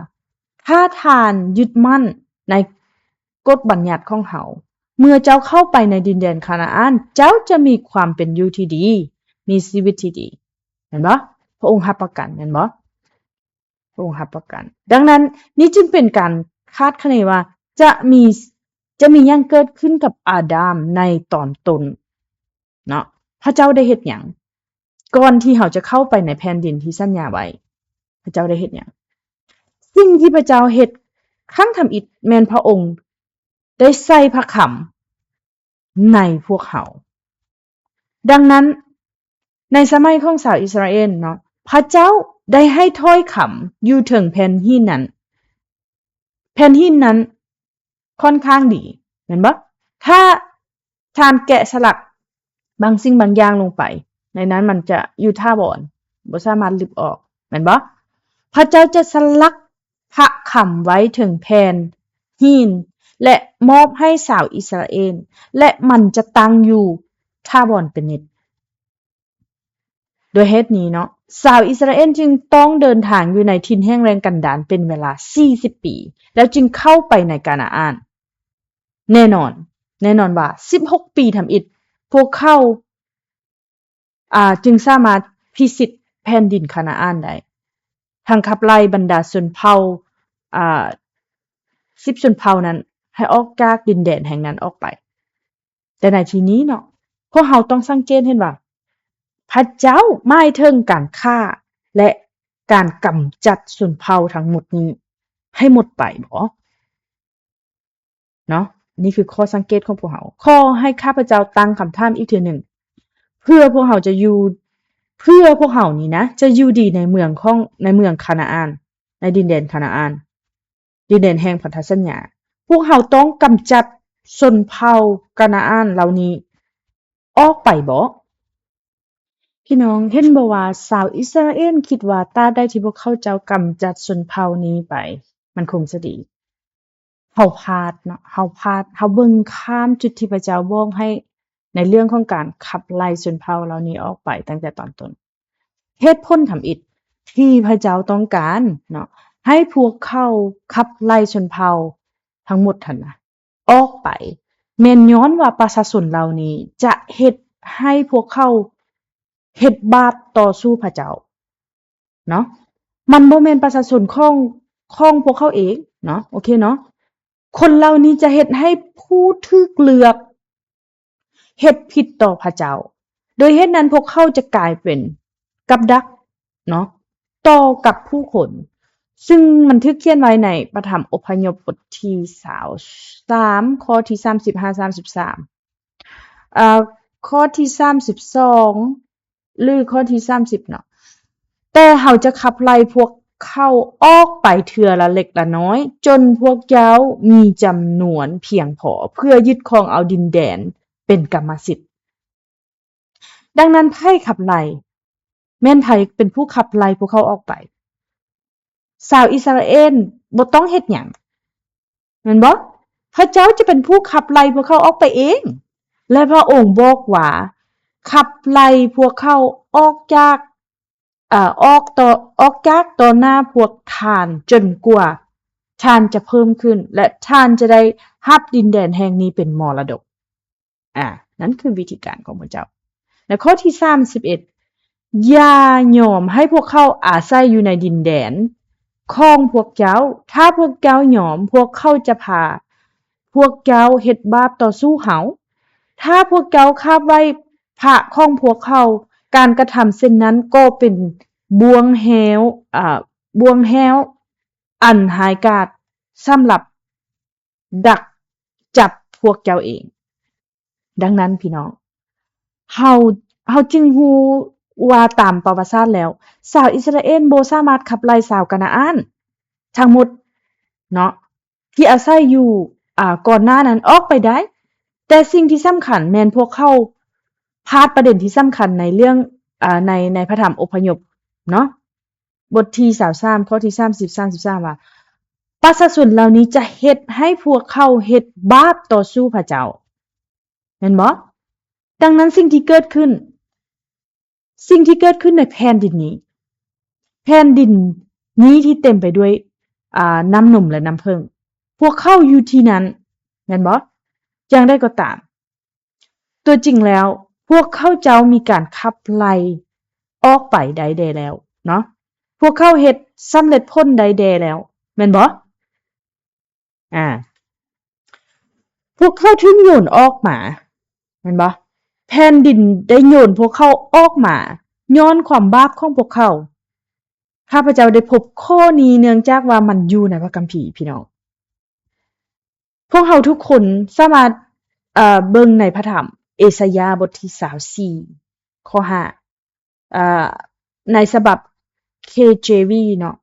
ຖ້າທ່ານຍຶດໝັ້ນໃນກົດບັນຍັດຂອງເຮົາ, ເມື່ອເຈົ້າເຂົ້າໄປໃນດິນແດນຄານາອານ, ເຈົ້າຈະມີຄວາມເປັນຢູ່ທີ່ດີ, ມີຊີວິດທີ່ດີ. ແມ່ນບໍ່? ພະອົງຮັບປະກັນ, ແມ່ນບໍ່? ພະອົງຮັບປະກັນ. ດັ່ງນັ້ນ, ນີ້ຈຶ່ງເປັນການຄາດຄະເນວ່າຈະມີ, ຈະມີຫຍັງເກີດຂຶ້ນກັບອາດາມໃນຕອນຕົ້ນເນາະ. ພະເຈົ້າໄດ້ເຮັດຫຍັງ? ກ່ອນທີ່ເຮົາຈະເຂົ້າໄປໃນແຜ່ນດິນທີ່ສັນຍາໄວ້, ພະເຈົ້າໄດ້ເຮັດຫຍັງ? ສິ່ງທີ່ພະເຈົ້າເຮັດຄັ້ງທຳອິດແມ່ນພະອົງໄດ້ໃສ່ພະຄຳໃນພວກເຮົາ. ດັ່ງນັ້ນ, ໃນສະໄໝຂອງຊາວອິດສະຣາເອນເນາະ, ພະເຈົ້າໄດ້ໃຫ້ຖ້ອຍຄຳຢູ່ເທິງແຜ່ນຫີນນັ້ນ. ແຜ່ນຫີນນັ້ນຄ່ອນຂ້າງດີ, ແມ່ນບໍ່? ຖ້າທ່ານແກະສະຫຼັກບາງສິ່ງບາງຢ່າງລົງໄປ, ໃນນັ້ນມັນຈະຢູ່ຖາວອນ, ບໍ່ສາມາດລິບອອກ, ແມ່ນບໍ່? ພະເຈົ້າຈະສະຫຼັກພະຄຳໄວ້ເທິງແຜ່ນຫີນ ແລະ ມອບໃຫ້ຊາວອິດສະຣາເອນ, ແລະ ມັນຈະຕັ້ງຢູ່ຖາວອນເປັນນິດ. ດ້ວຍເຫດນີ້ເນາະ, ຊາວອິດສະຣາເອນຈຶ່ງຕ້ອງເດີນທາງຢູ່ໃນຖິ່ນແຫ້ງແລ້ງກັນດານເປັນເວລາສີ່ສິບປີ, ແລ້ວຈຶ່ງເຂົ້າໄປໃນການາອານ. ແນ່ນອນ, ແນ່ນອນວ່າສິບຫົກປີທຳອິດ, ພວກເຂົາ, ອ່າ, ຈຶ່ງສາມາດພິຊິດແຜ່ນດິນຄານາອານໄດ້, ທັງຂັບໄລ່ບັນດາຊົນເຜົ່າ, ອ່າ, ສິບຊົນເຜົ່ານັ້ນໃຫ້ອອກຈາກດິນແດນແຫ່ງນັ້ນອອກໄປ. ແຕ່ໃນທີ່ນີ້ເນາະ, ພວກເຮົາຕ້ອງສັງເກດເຫັນວ່າ ພະເຈົ້າໝາຍເຖິງການຂ້າ ແລະ ການກຳຈັດຊົນເຜົ່າທັງໝົດນີ້ໃຫ້ໝົດໄປບໍ? ເນາະ, ນີ້ຄືຂໍ້ສັງເກດຂອງພວກເຮົາ. ຂໍໃຫ້ຂ້າພະເຈົ້າຕັ້ງຄຳຖາມອີກເທື່ອໜຶ່ງ, ເພື່ອພວກເຮົາຈະຢູ່, ເພື່ອພວກເຮົານີ້ນະ ຈະຢູ່ດີໃນເມືອງຂອງ, ໃນເມືອງຄານາອານ, ໃນດິນແດນຄານາອານ. ດິນແດນແຫ່ງພັນທະສັນຍາ, ພວກເຮົາຕ້ອງກຳຈັດຊົນເຜົ່າການາອານເຫຼົ່ານີ້ອອກໄປບໍ? ພີ່ນ້ອງເຫັນບໍ່ວ່າຊາວອິດສະຣາເອນຄິດວ່າຕາບໃດທີ່ພວກເຂົາເຈົ້າກຳຈັດຊົນເຜົ່ານີ້ໄປ, ມັນຄົງຈະດີ. ເຮົາພາດເນາະ, ເຮົາພາດ, ເຮົາເບິ່ງຂ້າມຈຸດທີ່ພະເຈົ້າບອກໃຫ້ ໃນເລື່ອງຂອງການຂັບໄລ່ຊົນເຜົ່າເຫຼົ່ານີ້ອອກໄປຕັ້ງແຕ່ຕອນຕົ້ນ. ເຫດຜົນທຳອິດທີ່ພະເຈົ້າຕ້ອງການເນາະ ໃຫ້ພວກເຂົາຂັບໄລ່ຊົນເຜົ່າທັງໝົດຫັ້ນນະອອກໄປ ແມ່ນຍ້ອນວ່າປະຊາຊົນເຫຼົ່ານີ້ຈະເຮັດໃຫ້ພວກເຂົາເຮັດບາບຕໍ່ສູ້ພະເຈົ້າ. ເນາະ, ມັນບໍ່ແມ່ນປະຊາຊົນຂອງ, ຂອງພວກເຂົາເອງເນາະ, ໂອເຄເນາະ, ຄົນເຫຼົ່ານີ້ຈະເຮັດໃຫ້ຜູ້ຖືກເລືອກເຮັດຜິດຕໍ່ພະເຈົ້າ, ໂດຍເຫດນັ້ນພວກເຂົາຈະກາຍເປັນກັບດັກເນາະ ຕໍ່ກັບຜູ້ຄົນ, ຊຶ່ງມັນຖືກຂຽນໄວ້ໃນພະທຳອົບພະຍົບບົດທີຊາວສາມ ຂໍ້ທີສາມສິບຫາສາມສິບສາມ. ເອີ ຂໍ້ທີສາມສິບສອງ ຫຼື ຂໍ້ທີສາມສິບເນາະ, ແຕ່ເຮົາຈະຂັບໄລ່ພວກເຂົາອອກໄປເທື່ອລະເລັກລະນ້ອຍ ຈົນພວກເຈົ້າມີຈຳນວນພຽງພໍເພື່ອຍຶດຄອງເອົາດິນແດນເປັນກຳມະສິດ. ດັ່ງນັ້ນ ໃຜຂັບໄລ່? ແມ່ນໃຜເປັນຜູ້ຂັບໄລ່ພວກເຂົາອອກໄປ? ຊາວອິດສະຣາເອນບໍ່ຕ້ອງເຮັດຫຍັງ ແມ່ນບໍ່? ພະເຈົ້າຈະເປັນຜູ້ຂັບໄລ່ພວກເຂົາອອກໄປເອງ ແລະ ພະອົງບອກວ່າ ຂັບໄລ່ພວກເຂົາອອກຈາກ, ເອີ, ອອກຕໍ່, ອອກຈາກຕໍ່ໜ້າພວກທ່ານ ຈົນກວ່າທ່ານຈະເພີ່ມຂຶ້ນ ແລະ ທ່ານຈະໄດ້ຮັບດິນແດນແຫ່ງນີ້ເປັນມໍລະດົກ. ອາ, ນັ້ນຄືວິທີການຂອງພະເຈົ້າ. ແລະ ຂໍ້ທີສາມສິບເອັດ, ຢ່າຍອມໃຫ້ພວກເຂົາອາໄສຢູ່ໃນດິນແດນຂອງພວກເຈົ້າ. ຖ້າພວກເຈົ້າຍອມ, ພວກເຂົາຈະພາພວກເຈົ້າເຮັດບາບຕໍ່ສູ້ເຮົາ. ຖ້າພວກເຈົ້າຄາບໄວ້ພະຂອງພວກເຂົາ, ການກະທຳເຊັ່ນນັ້ນກໍເປັນບ່ວງແຫ້ວ, ອາ, ບ່ວງແຫ້ວອັນຮ້າຍກາດສຳລັບ ດັກຈັບພວກເຈົ້າເອງ. ດັ່ງນັ້ນ ພີ່ນ້ອງ, ເຮົາ, ເຮົາຈຶ່ງຮູ້ວ່າຕາມປະຫວັດສາດແລ້ວ, ຊາວອິດສະຣາເອນບໍ່ສາມາດຂັບໄລ່ຊາວການາອານທັງໝົດເນາະ ທີ່ອາໄສຢູ່, ອາ, ກ່ອນໜ້ານັ້ນອອກໄປໄດ້. ແຕ່ສິ່ງທີ່ສຳຄັນແມ່ນພວກເຂົາພາດປະເດັນທີ່ສຳຄັນໃນເລື່ອງ, ອາ, ໃນ, ໃນພະທຳອົບພະຍົບເນາະ. ບົດທີຊາວສາມ ຂໍ້ທີສາມສິບ ສາມສິບສາມ ວ່າ ປະຊາຊົນເຫຼົ່ານີ້ຈະເຮັດໃຫ້ພວກເຂົາເຮັດບາບຕໍ່ສູ້ພະເຈົ້າ ແມ່ນບໍ່? ດັ່ງນັ້ນ ສິ່ງທີ່ເກີດຂຶ້ນ ສິ່ງທີ່ເກີດຂຶ້ນໃນແຜ່ນດິນນີ້ ແຜ່ນດິນນີ້ທີ່ເຕັມໄປດ້ວຍ ອ່າ ນ້ຳນົມ ແລະ ນ້ຳເຜິ້ງ ພວກເຂົາຢູ່ທີ່ນັ້ນ ແມ່ນບໍ່? ຢ່າງໃດກໍຕາມ ຕົວຈິງແລ້ວ ພວກເຂົາເຈົ້າມີການຂັບໄລ່ອອກໄປໄດ້ແດ່ແລ້ວເນາະ, ພວກເຂົາເຮັດສຳເລັດຜົນໄດ້ແດ່ແລ້ວ ແມ່ນບໍ່? ອາ ພວກເຂົາຖືກໂຍນອອກມາ ແມ່ນບໍ່? ແຜ່ນດິນໄດ້ໂຍນພວກເຂົາອອກມາ ຍ້ອນຄວາມບາບຂອງພວກເຂົາ. ຂ້າພະເຈົ້າໄດ້ພົບຂໍ້ນີ້ເນື່ອງຈາກວ່າມັນຢູ່ໃນພະຄຳພີ ພີ່ນ້ອງ. ພວກເຮົາທຸກຄົນສາມາດ ເອີ ເບິ່ງໃນພະທຳເອຊາຍາບົດທີຊາວສີ່ ຂໍ້ຫ້າ ເອີ ໃນສະບັບ ເຄເຈວີ ເນາະ,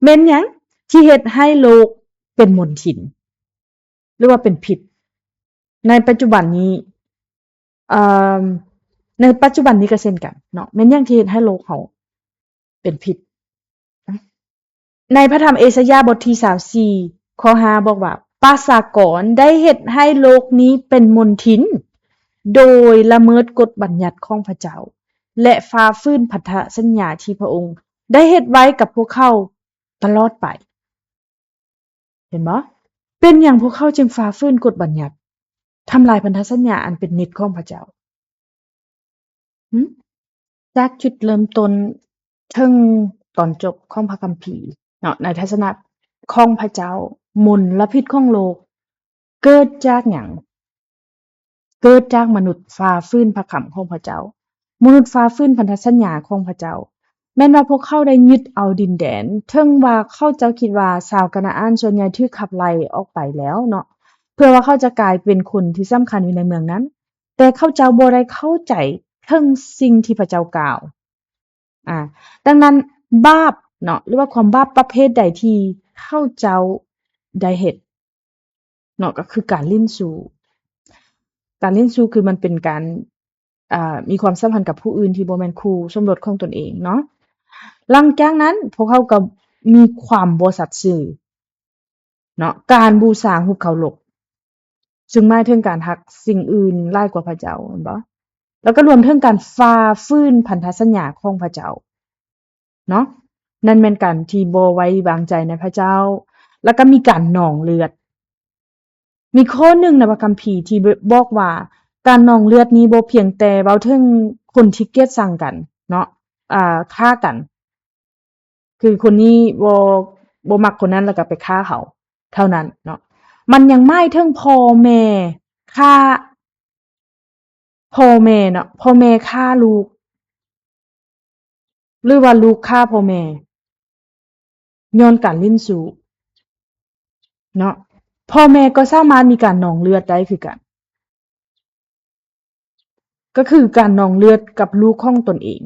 ແມ່ນຫຍັງທີ່ເຮັດໃຫ້ໂລກເປັນມົນທິນ ຫຼືວ່າເປັນພິດ? ໃນປັດຈຸບັນນີ້ ເອີ ໃນປັດຈຸບັນນີ້ກໍເຊັ່ນກັນເນາະ, ແມ່ນຫຍັງທີ່ເຮັດໃຫ້ໂລກເຮົາເປັນພິດ? ໃນພະທຳເອຊາຍາບົດທີຊາວສີ່ ຂໍ້ຫ້າ ບອກວ່າ ປະຊາກອນໄດ້ເຮັດໃຫ້ໂລກນີ້ເປັນມົນທິນ ໂດຍລະເມີດກົດບັນຍັດຂອງພະເຈົ້າ ແລະ ຝ່າຝືນພັນທະສັນຍາທີ່ພະອົງໄດ້ເຮັດໄວ້ກັບພວກເຂົາຕະຫຼອດໄປ. ເຫັນບໍ່? ເປັນຫຍັງພວກເຂົາຈຶ່ງຝ່າຝືນກົດບັນຍັດ, ທຳລາຍພັນທະສັນຍາອັນເປັນນິດຂອງພະເຈົ້າ? ຫຶ? ຈາກຈຸດເລີ່ມຕົ້ນເຖິງຕອນຈົບຂອງພະຄຳພີເນາະ, ໃນທັດສະນະຂອງພະເຈົ້າ, ມົນລະພິດຂອງໂລກເກີດຈາກຫຍັງ? ເກີດຈາກມະນຸດຝ່າຝືນພະຄຳຂອງພະເຈົ້າ, ມະນຸດຝ່າຝືນພັນທະສັນຍາຂອງພະເຈົ້າ. ແມ່ນວ່າພວກເຂົາໄດ້ຍຶດເອົາດິນແດນ, ເຖິງວ່າເຂົາເຈົ້າຄິດວ່າຊາວການາອານສ່ວນໃຫຍ່ຖືກຂັບໄລ່ອອກໄປແລ້ວເນາະ, ເພື່ອວ່າເຂົາຈະກາຍເປັນຄົນທີ່ສຳຄັນຢູ່ໃນເມືອງນັ້ນ, ແຕ່ເຂົາເຈົ້າບໍ່ໄດ້ເຂົ້າໃຈເຖິງສິ່ງທີ່ພະເຈົ້າກ່າວ. ອາ ດັ່ງນັ້ນ ບາບເນາະ ຫຼືວ່າຄວາມບາບປະເພດໃດທີ່ເຂົາເຈົ້າໄດ້ເຮັດເນາະ ກໍຄືການຫຼິ້ນຊູ້. ການຫຼິ້ນຊູ້ຄືມັນເປັນການ ອາ ມີຄວາມສຳພັນກັບຜູ້ອື່ນທີ່ບໍ່ແມ່ນຄູ່ສົມລົດຂອງຕົນເອງເນາະ. ຫຼັງຈາກນັ້ນ ພວກເຂົາກໍມີຄວາມບໍ່ສັດຊື່ ເນາະ, ການບູຊາຮູບເຄົາລົບ ຊຶ່ງໝາຍເຖິງການຮັກສິ່ງອື່ນຫຼາຍກວ່າພະເຈົ້າ ແມ່ນບໍ່? ແລ້ວກໍລວມເຖິງການຝ່າຝືນພັນທະສັນຍາຂອງພະເຈົ້າເນາະ, ນັ້ນແມ່ນການທີ່ບໍ່ໄວ້ວາງໃຈໃນພະເຈົ້າ, ແລ້ວກໍມີການນອງເລືອດ. ມີຂໍ້ໜຶ່ງໃນພະຄຳພີທີ່ບອກວ່າ ການນອງເລືອດນີ້ບໍ່ພຽງແຕ່ເວົ້າເຖິງຄົນທີ່ກຽດຊັງກັນເນາະ, ອາ ຂ້າກັນ ຄືຄົນນີ້ບໍ່ ບໍ່ມັກຄົນນັ້ນ ແລ້ວກໍໄປຂ້າເຂົາເທົ່ານັ້ນເນາະ, ມັນຍັງໝາຍເຖິງພໍ່ແມ່ຂ້າ ພໍ່ແມ່ເນາະ, ພໍ່ແມ່ຂ້າລູກ ຫຼືວ່າລູກຂ້າພໍ່ແມ່ ຍ້ອນການຫຼິ້ນຊູ້ເນາະ, ພໍ່ແມ່ກໍສາມາດມີການນອງເລືອດໄດ້ຄືກັນ. ກໍຄືການນອງເລືອດກັບລູກຂອງຕົນເອງ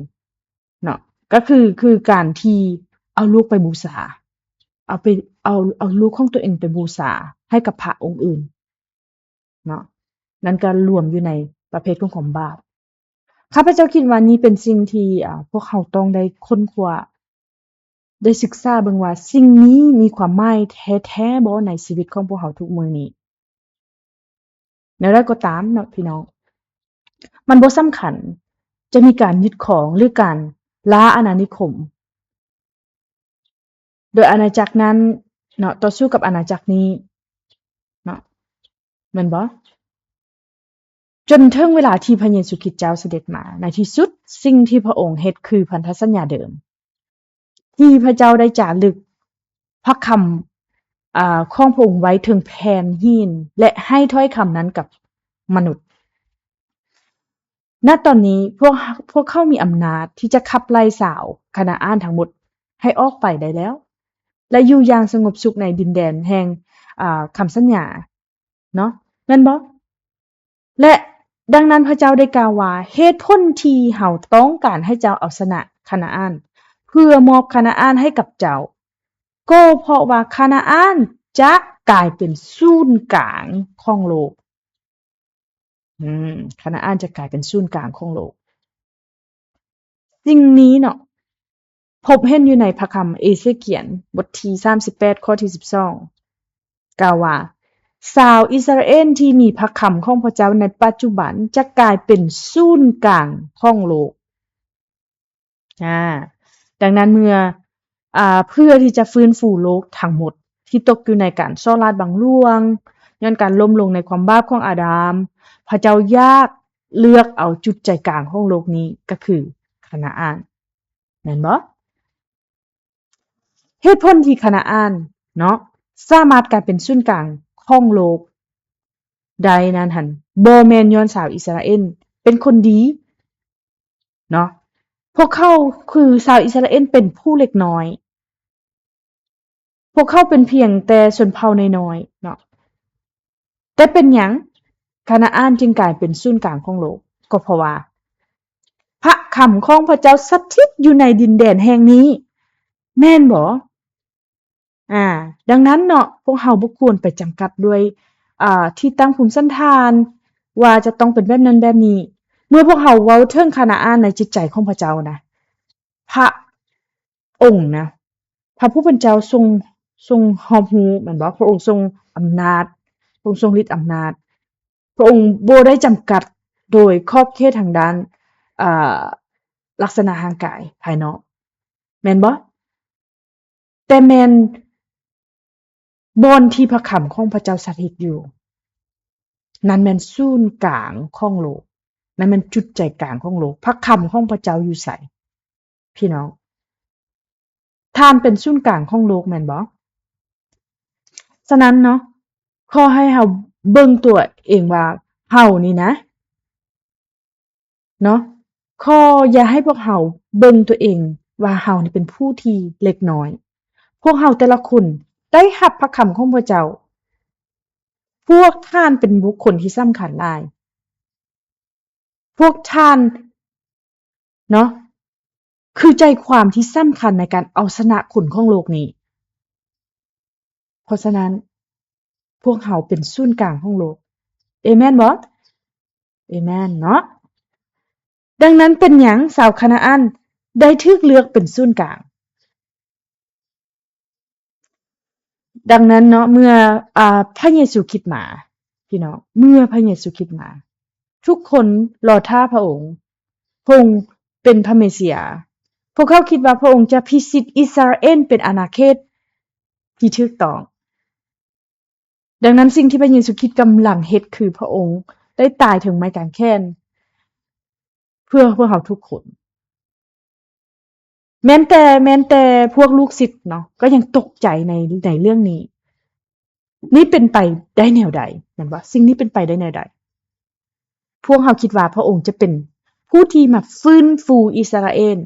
ເນາະ, ກໍຄື ຄືການທີ່ເອົາລູກໄປບູຊາ, ເອົາໄປ ເອົາ ເອົາລູກຂອງຕົວເອງໄປບູຊາໃຫ້ກັບພະອົງອື່ນເນາະ, ນັ້ນກໍລວມຢູ່ໃນປະເພດຂອງຄວາມບາບ. ຂ້າພະເຈົ້າຄິດວ່ານີ້ເປັນສິ່ງທີ່ ອາ ພວກເຮົາຕ້ອງໄດ້ຄົ້ນຄວ້າ ໄດ້ສຶກສາເບິ່ງວ່າສິ່ງນີ້ມີຄວາມໝາຍແທ້ໆບໍ່ໃນຊີວິດຂອງພວກເຮົາທຸກມື້ນີ້. ແນວໃດກໍຕາມເນາະ ພີ່ນ້ອງ, ມັນບໍ່ສຳຄັນຈະມີການຍຶດຄອງ ຫຼື ການລ້າອານານິຄົມ ໂດຍອານາຈັກນັ້ນເນາະ ຕໍ່ສູ້ກັບອານາຈັກນີ້ເນາະ, ແມ່ນບໍ່? ຈົນເຖິງເວລາທີ່ພະເຢຊູຄຣິດເຈົ້າສະເດັດມາ, ໃນທີ່ສຸດ ສິ່ງທີ່ພະອົງເຮັດຄືພັນທະສັນຍາເດີມ ທີ່ພະເຈົ້າໄດ້ຈາລຶກພະຄຳ ອາ ຂອງພະອົງໄວ້ເທິງແຜ່ນຫີນ ແລະ ໃຫ້ຖ້ອຍຄຳນັ້ນກັບມະນຸດ. ນະຕອນນີ້ ພວກ ພວກເຂົາມີອຳນາດທີ່ຈະຂັບໄລ່ຊາວຄານາອານທັງໝົດໃຫ້ອອກໄປໄດ້ແລ້ວ ແລະ ຢູ່ຢ່າງສະຫງົບສຸກໃນດິນແດນແຫ່ງ ອາ ຄຳສັນຍາເນາະ ແມ່ນບໍ່? ແລະ ດັ່ງນັ້ນພະເຈົ້າໄດ້ກ່າວວ່າ ເຫດຜົນທີ່ເຮົາຕ້ອງການໃຫ້ເຈົ້າເອົາຊະນະຄານາອານ ເພື່ອມອບຄານາອານໃຫ້ກັບເຈົ້າ ກໍເພາະວ່າຄານາອານຈະກາຍເປັນສູນກາງຂອງໂລກ. ອືມ ຄານາອານຈະກາຍເປັນສູນກາງຂອງໂລກ. ສິ່ງນີ້ເນາະ ພົບເຫັນຢູ່ໃນພະຄຳເອເຊກຽນ ບົດທີສາມສິບແປດ ຂໍ້ທີສິບສອງ ກ່າວວ່າ ຊາວອິດສະຣາເອນທີ່ມີພະຄຳຂອງພະເຈົ້າໃນປັດຈຸບັນ ຈະກາຍເປັນສູນກາງຂອງໂລກ. ອາ ດັ່ງນັ້ນເມື່ອ ອາ ເພື່ອທີ່ຈະຟື້ນຟູໂລກທັງໝົດທີ່ຕົກຢູ່ໃນການສໍ້ລາດບັງຫຼວງ ຍ້ອນການລົ້ມລົງໃນຄວາມບາບຂອງອາດາມ, ພະເຈົ້າຢາກເລືອກເອົາຈຸດໃຈກາງຂອງໂລກນີ້ ກໍຄືຄານາອານ ແມ່ນບໍ່? ເຫດຜົນທີ່ຄານາອານເນາະ ສາມາດກາຍເປັນສູນກາງຂອງໂລກໄດ້ນັ້ນຫັ້ນ ບໍ່ແມ່ນຍ້ອນຊາວອິດສະຣາເອນເປັນຄົນດີເນາະ. ພວກເຂົາຄືຊາວອິດສະຣາເອນເປັນຜູ້ເລັກນ້ອຍ. ພວກເຂົາເປັນພຽງແຕ່ຊົນເຜົ່ານ້ອຍໆເນາະ. ແຕ່ເປັນຫຍັງຄານາອານຈຶ່ງກາຍເປັນສູນກາງຂອງໂລກ? ກໍເພາະວ່າພະຄຳຂອງພະເຈົ້າສະຖິດຢູ່ໃນດິນແດນແຫ່ງນີ້ ແມ່ນບໍ່? ອາ ດັ່ງນັ້ນເນາະ ພວກເຮົາບໍ່ຄວນໄປຈຳກັດດ້ວຍ ອາ ທີ່ຕັ້ງພູມສັນຖານວ່າຈະຕ້ອງເປັນແບບນັ້ນແບບນີ້. ເມື່ອພວກເຮົາເວົ້າເຖິງຄານາອານໃນຈິດໃຈຂອງພະເຈົ້ານະ ພະ ອົງນະ ພະຜູ້ເປັນເຈົ້າຊົງ ຊົງຮອບຮູ້ແມ່ນບໍ່? ພະອົງຊົງອຳນາດ, ພະອົງຊົງລິດອຳນາດ. ພະອົງບໍ່ໄດ້ຈຳກັດໂດຍຂອບເຂດທາງດ້ານ ເອີ ລັກສະນະຮ່າງກາຍພາຍນອກ ແມ່ນບໍ່? ແຕ່ແມ່ນບ່ອນທີ່ພະຄຳຂອງພະເຈົ້າສະຖິດຢູ່ ນັ້ນແມ່ນສູນກາງຂອງໂລກ, ນັ້ນແມ່ນຈຸດໃຈກາງຂອງໂລກ. ພະຄຳຂອງພະເຈົ້າຢູ່ໃສ? ພີ່ນ້ອງ ທ່ານເປັນສູນກາງຂອງໂລກແມ່ນບໍ່? ສະນັ້ນເນາະ ຂໍໃຫ້ເຮົາເບິ່ງຕົວເອງວ່າເຮົານີ້ນະ ເນາະ ຂໍຢ່າໃຫ້ພວກເຮົາເບິ່ງຕົວເອງວ່າເຮົານີ້ເປັນຜູ້ທີ່ເລັກນ້ອຍ. ພວກເຮົາແຕ່ລະຄົນໄດ້ຮັບພະຄຳຂອງພະເຈົ້າ. ພວກທ່ານເປັນບຸກຄົນທີ່ສຳຄັນຫຼາຍ. ພວກທ່ານເນາະ ຄືໃຈຄວາມທີ່ສຳຄັນໃນການເອົາຊະນະຄົນຂອງໂລກນີ້. ເພາະສະນັ້ນ ພວກເຮົາເປັນສູນກາງຂອງໂລກ. ເອແມນບໍ່? ເອແມນເນາະ. ດັ່ງນັ້ນເປັນຫຍັງຊາວຄານາອານໄດ້ຖືກເລືອກເປັນສູນກາງ? ດັ່ງນັ້ນເນາະ ເມື່ອ ອາ ພະເຢຊູຄຣິດມາ ພີ່ນ້ອງ ເມື່ອພະເຢຊູຄຣິດມາ ທຸກຄົນລໍຖ້າພະອົງ. ພະອົງເປັນພະເມເຊຍ. ພວກເຂົາຄິດວ່າພະອົງຈະພິຊິດອິດສະຣາເອນເປັນອານາເຂດທີ່ຖືກຕ້ອງ. ດັ່ງນັ້ນ ສິ່ງທີ່ພະເຢຊູຄຣິດກຳລັງເຮັດ ຄືພະອົງໄດ້ຕາຍເທິງໄມ້ກາງແຂນ ເພື່ອພວກເຮົາທຸກຄົນ. ແມ່ນແຕ່ ແມ່ນແຕ່ພວກລູກສິດເນາະ ກໍຍັງຕົກໃຈໃນ ໃນເລື່ອງນີ້. ນີ້ເປັນໄປໄດ້ແນວໃດ? ແມ່ນບໍ່? ສິ່ງນີ້ເປັນໄປໄດ້ແນວໃດ? ພວກເຮົາຄິດວ່າພະອົງຈະເປັນຜູ້ທີ່ມາຟື້ນຟູອິດສະຣາເອນ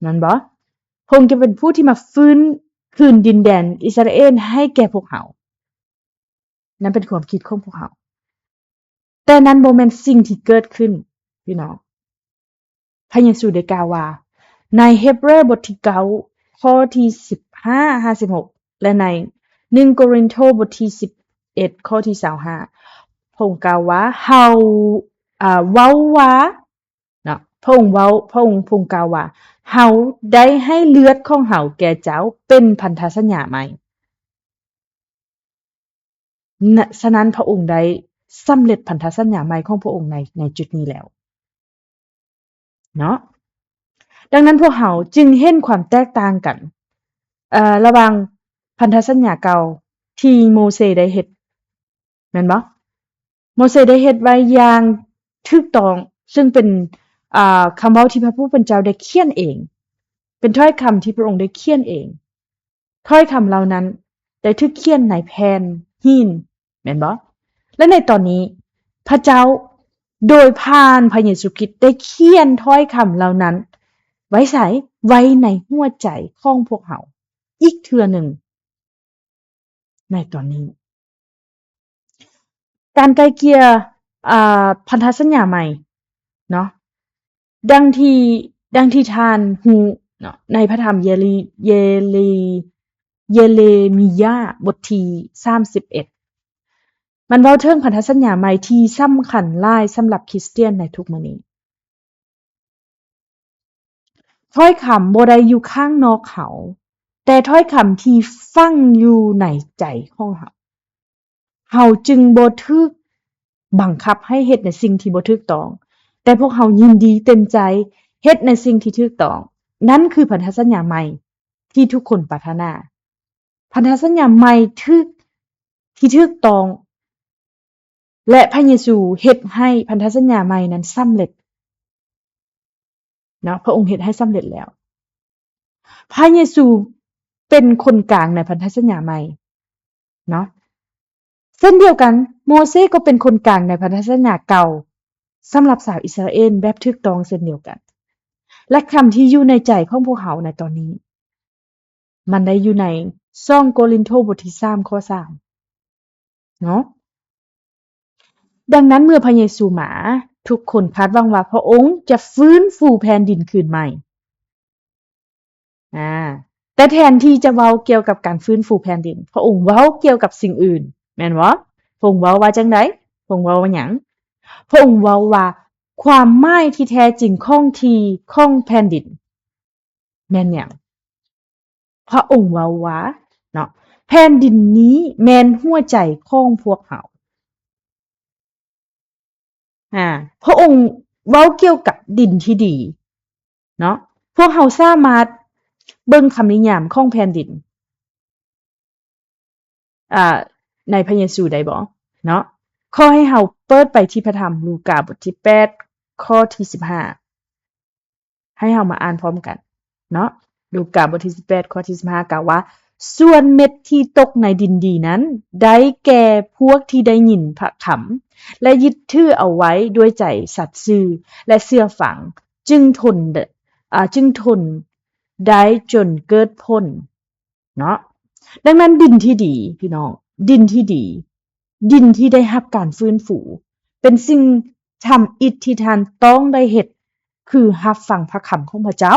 ແມ່ນບໍ່? ພະອົງຈະເປັນຜູ້ທີ່ມາຟື້ນຄືນດິນແດນອິດສະຣາເອນໃຫ້ແກ່ພວກເຮົາ. ນັ້ນເປັນຄວາມຄິດຂອງພວກເຮົາ. ແຕ່ນັ້ນບໍ່ແມ່ນສິ່ງທີ່ເກີດຂຶ້ນ ພີ່ນ້ອງ. ພະເຢຊູໄດ້ກ່າວວ່າ ໃນເຮັບເຣີບົດທີເກົ້າ ຂໍ້ທີສິບຫ້າຫາສິບຫົກ ແລະ ໃນໜຶ່ງໂກລິນໂທບົດທີສິບເອັດ ຂໍ້ທີຊາວຫ້າ ພະອົງກ່າວວ່າ ເຮົາ ອາ ເວົ້າວ່າ ເນາະ ພະອົງເວົ້າ ພະອົງ ພະອົງກ່າວວ່າ ເຮົາໄດ້ໃຫ້ເລືອດຂອງເຮົາແກ່ເຈົ້າເປັນພັນທະສັນຍາໃໝ່. ນະ ສະນັ້ນພະອົງໄດ້ສຳເລັດພັນທະສັນຍາໃໝ່ຂອງພະອົງໃນ ໃນຈຸດນີ້ແລ້ວເນາະ. ດັ່ງນັ້ນພວກເຮົາຈຶ່ງເຫັນຄວາມແຕກຕ່າງກັນ ເອີ ລະຫວ່າງພັນທະສັນຍາເກົ່າທີ່ໂມເຊໄດ້ເຮັດ ແມ່ນບໍ່? ໂມເຊໄດ້ເຮັດໄວ້ຢ່າງຖືກຕ້ອງ ເຊິ່ງເປັນ ອາ ຄຳເວົ້າທີ່ພະຜູ້ເປັນເຈົ້າໄດ້ຂຽນເອງ ເປັນຖ້ອຍຄຳທີ່ພະອົງໄດ້ຂຽນເອງ. ຖ້ອຍຄຳເຫຼົ່ານັ້ນໄດ້ຖືກຂຽນໃນແຜ່ນຫີນ ແມ່ນບໍ່? ແລະ ໃນຕອນນີ້ ພະເຈົ້າໂດຍຜ່ານພະເຢຊູຄຣິດໄດ້ຂຽນຖ້ອຍຄຳເຫຼົ່ານັ້ນໄວ້ໃສ? ໄວ້ໃນຫົວໃຈຂອງພວກເຮົາອີກເທື່ອໜຶ່ງ. ໃນຕອນນີ້ ການໄກ່ເກ່ຍ ອາ ພັນທະສັນຍາໃໝ່ເນາະ ດັ່ງທີ່ ດັ່ງທີ່ທ່ານຮູ້ເນາະ ໃນພະທຳເຢລີ ເຢລີ ເຢເຣມີຍາ ບົດທີສາມສິບເອັດ ມັນເວົ້າເຖິງພັນທະສັນຍາໃໝ່ທີ່ສຳຄັນຫຼາຍສຳລັບຄຣິສຕຽນໃນທຸກມື້ນີ້. ຖ້ອຍຄຳບໍ່ໄດ້ຢູ່ຂ້າງນອກເຮົາ, ແຕ່ຖ້ອຍຄຳທີ່ຝັງຢູ່ໃນໃຈຂອງເຮົາ. ເຮົາຈຶ່ງບໍ່ຖືກບັງຄັບໃຫ້ເຮັດໃນສິ່ງທີ່ບໍ່ຖືກຕ້ອງ, ແຕ່ພວກເຮົາຍິນດີເຕັມໃຈເຮັດໃນສິ່ງທີ່ຖືກຕ້ອງ. ນັ້ນຄືພັນທະສັນຍາໃໝ່ທີ່ທຸກຄົນປາດຖະໜາ. ພັນທະສັນຍາໃໝ່ຖືກ ທີ່ຖືກຕ້ອງ ແລະ ພະເຢຊູເຮັດໃຫ້ພັນທະສັນຍາໃໝ່ນັ້ນສຳເລັດເນາະ, ພະອົງເຮັດໃຫ້ສຳເລັດແລ້ວ. ພະເຢຊູເປັນຄົນກາງໃນພັນທະສັນຍາໃໝ່ເນາະ. ເຊັ່ນດຽວກັນ, ໂມເຊກໍເປັນຄົນກາງໃນພັນທະສັນຍາເກົ່າ ສຳລັບຊາວອິດສະຣາເອນແບບຖືກຕ້ອງເຊັ່ນດຽວກັນ. ແລະ ຄຳທີ່ຢູ່ໃນໃຈຂອງພວກເຮົາໃນຕອນນີ້ ມັນໄດ້ຢູ່ໃນສອງໂກລິນໂທບົດທີສາມ ຂໍ້ສາມເນາະ. ດັ່ງນັ້ນເມື່ອພະເຢຊູມາ, ທຸກຄົນຄາດຫວັງວ່າພະອົງຈະຟື້ນຟູແຜ່ນດິນຄືນໃໝ່. ອາ ແຕ່ແທນທີ່ຈະເວົ້າກ່ຽວກັບການຟື້ນຟູແຜ່ນດິນ, ພະອົງເວົ້າກ່ຽວກັບສິ່ງອື່ນ, ແມ່ນບໍ່? ພະອົງເວົ້າວ່າຈັ່ງໃດ? ພະອົງເວົ້າວ່າຫຍັງ? ພະອົງເວົ້າວ່າຄວາມໝາຍທີ່ແທ້ຈິງຂອງທີ່ຂອງແຜ່ນດິນ ແມ່ນຫຍັງ? ພະອົງເວົ້າວ່າເນາະ, ແຜ່ນດິນນີ້ແມ່ນຫົວໃຈຂອງພວກເຮົາ. ອາ ພະອົງເວົ້າກ່ຽວກັບດິນທີ່ດີເນາະ. ພວກເຮົາສາມາດເບິ່ງຄຳນິຍາມຂອງແຜ່ນດິນ ອາ ໃນພະເຢຊູໄດ້ບໍ່ເນາະ? ຂໍໃຫ້ເຮົາເປີດໄປທີ່ພະທຳລູກາບົດທີແປດ ຂໍ້ທີສິບຫ້າ ໃຫ້ເຮົາມາອ່ານພ້ອມກັນເນາະ. ລູກາບົດທີສິບແປດ ຂໍ້ທີສິບຫ້າ ກ່າວວ່າ, ສ່ວນເມັດທີ່ຕົກໃນດິນດີນັ້ນ ໄດ້ແກ່ພວກທີ່ໄດ້ຍິນພະຄຳ ແລະ ຍຶດຖືເອົາໄວ້ດ້ວຍໃຈສັດຊື່ ແລະ ເຊື່ອຟັງ, ຈຶ່ງທົນ ອາ ຈຶ່ງທົນໄດ້ຈົນເກີດຜົນ ເນາະ. ດັ່ງນັ້ນ ດິນທີ່ດີ ພີ່ນ້ອງ, ດິນທີ່ດີ, ດິນທີ່ໄດ້ຮັບການຟື້ນຟູ ເປັນສິ່ງທຳອິດທີ່ທ່ານຕ້ອງໄດ້ເຮັດ ຄືຮັບຟັງພະຄຳຂອງພະເຈົ້າ.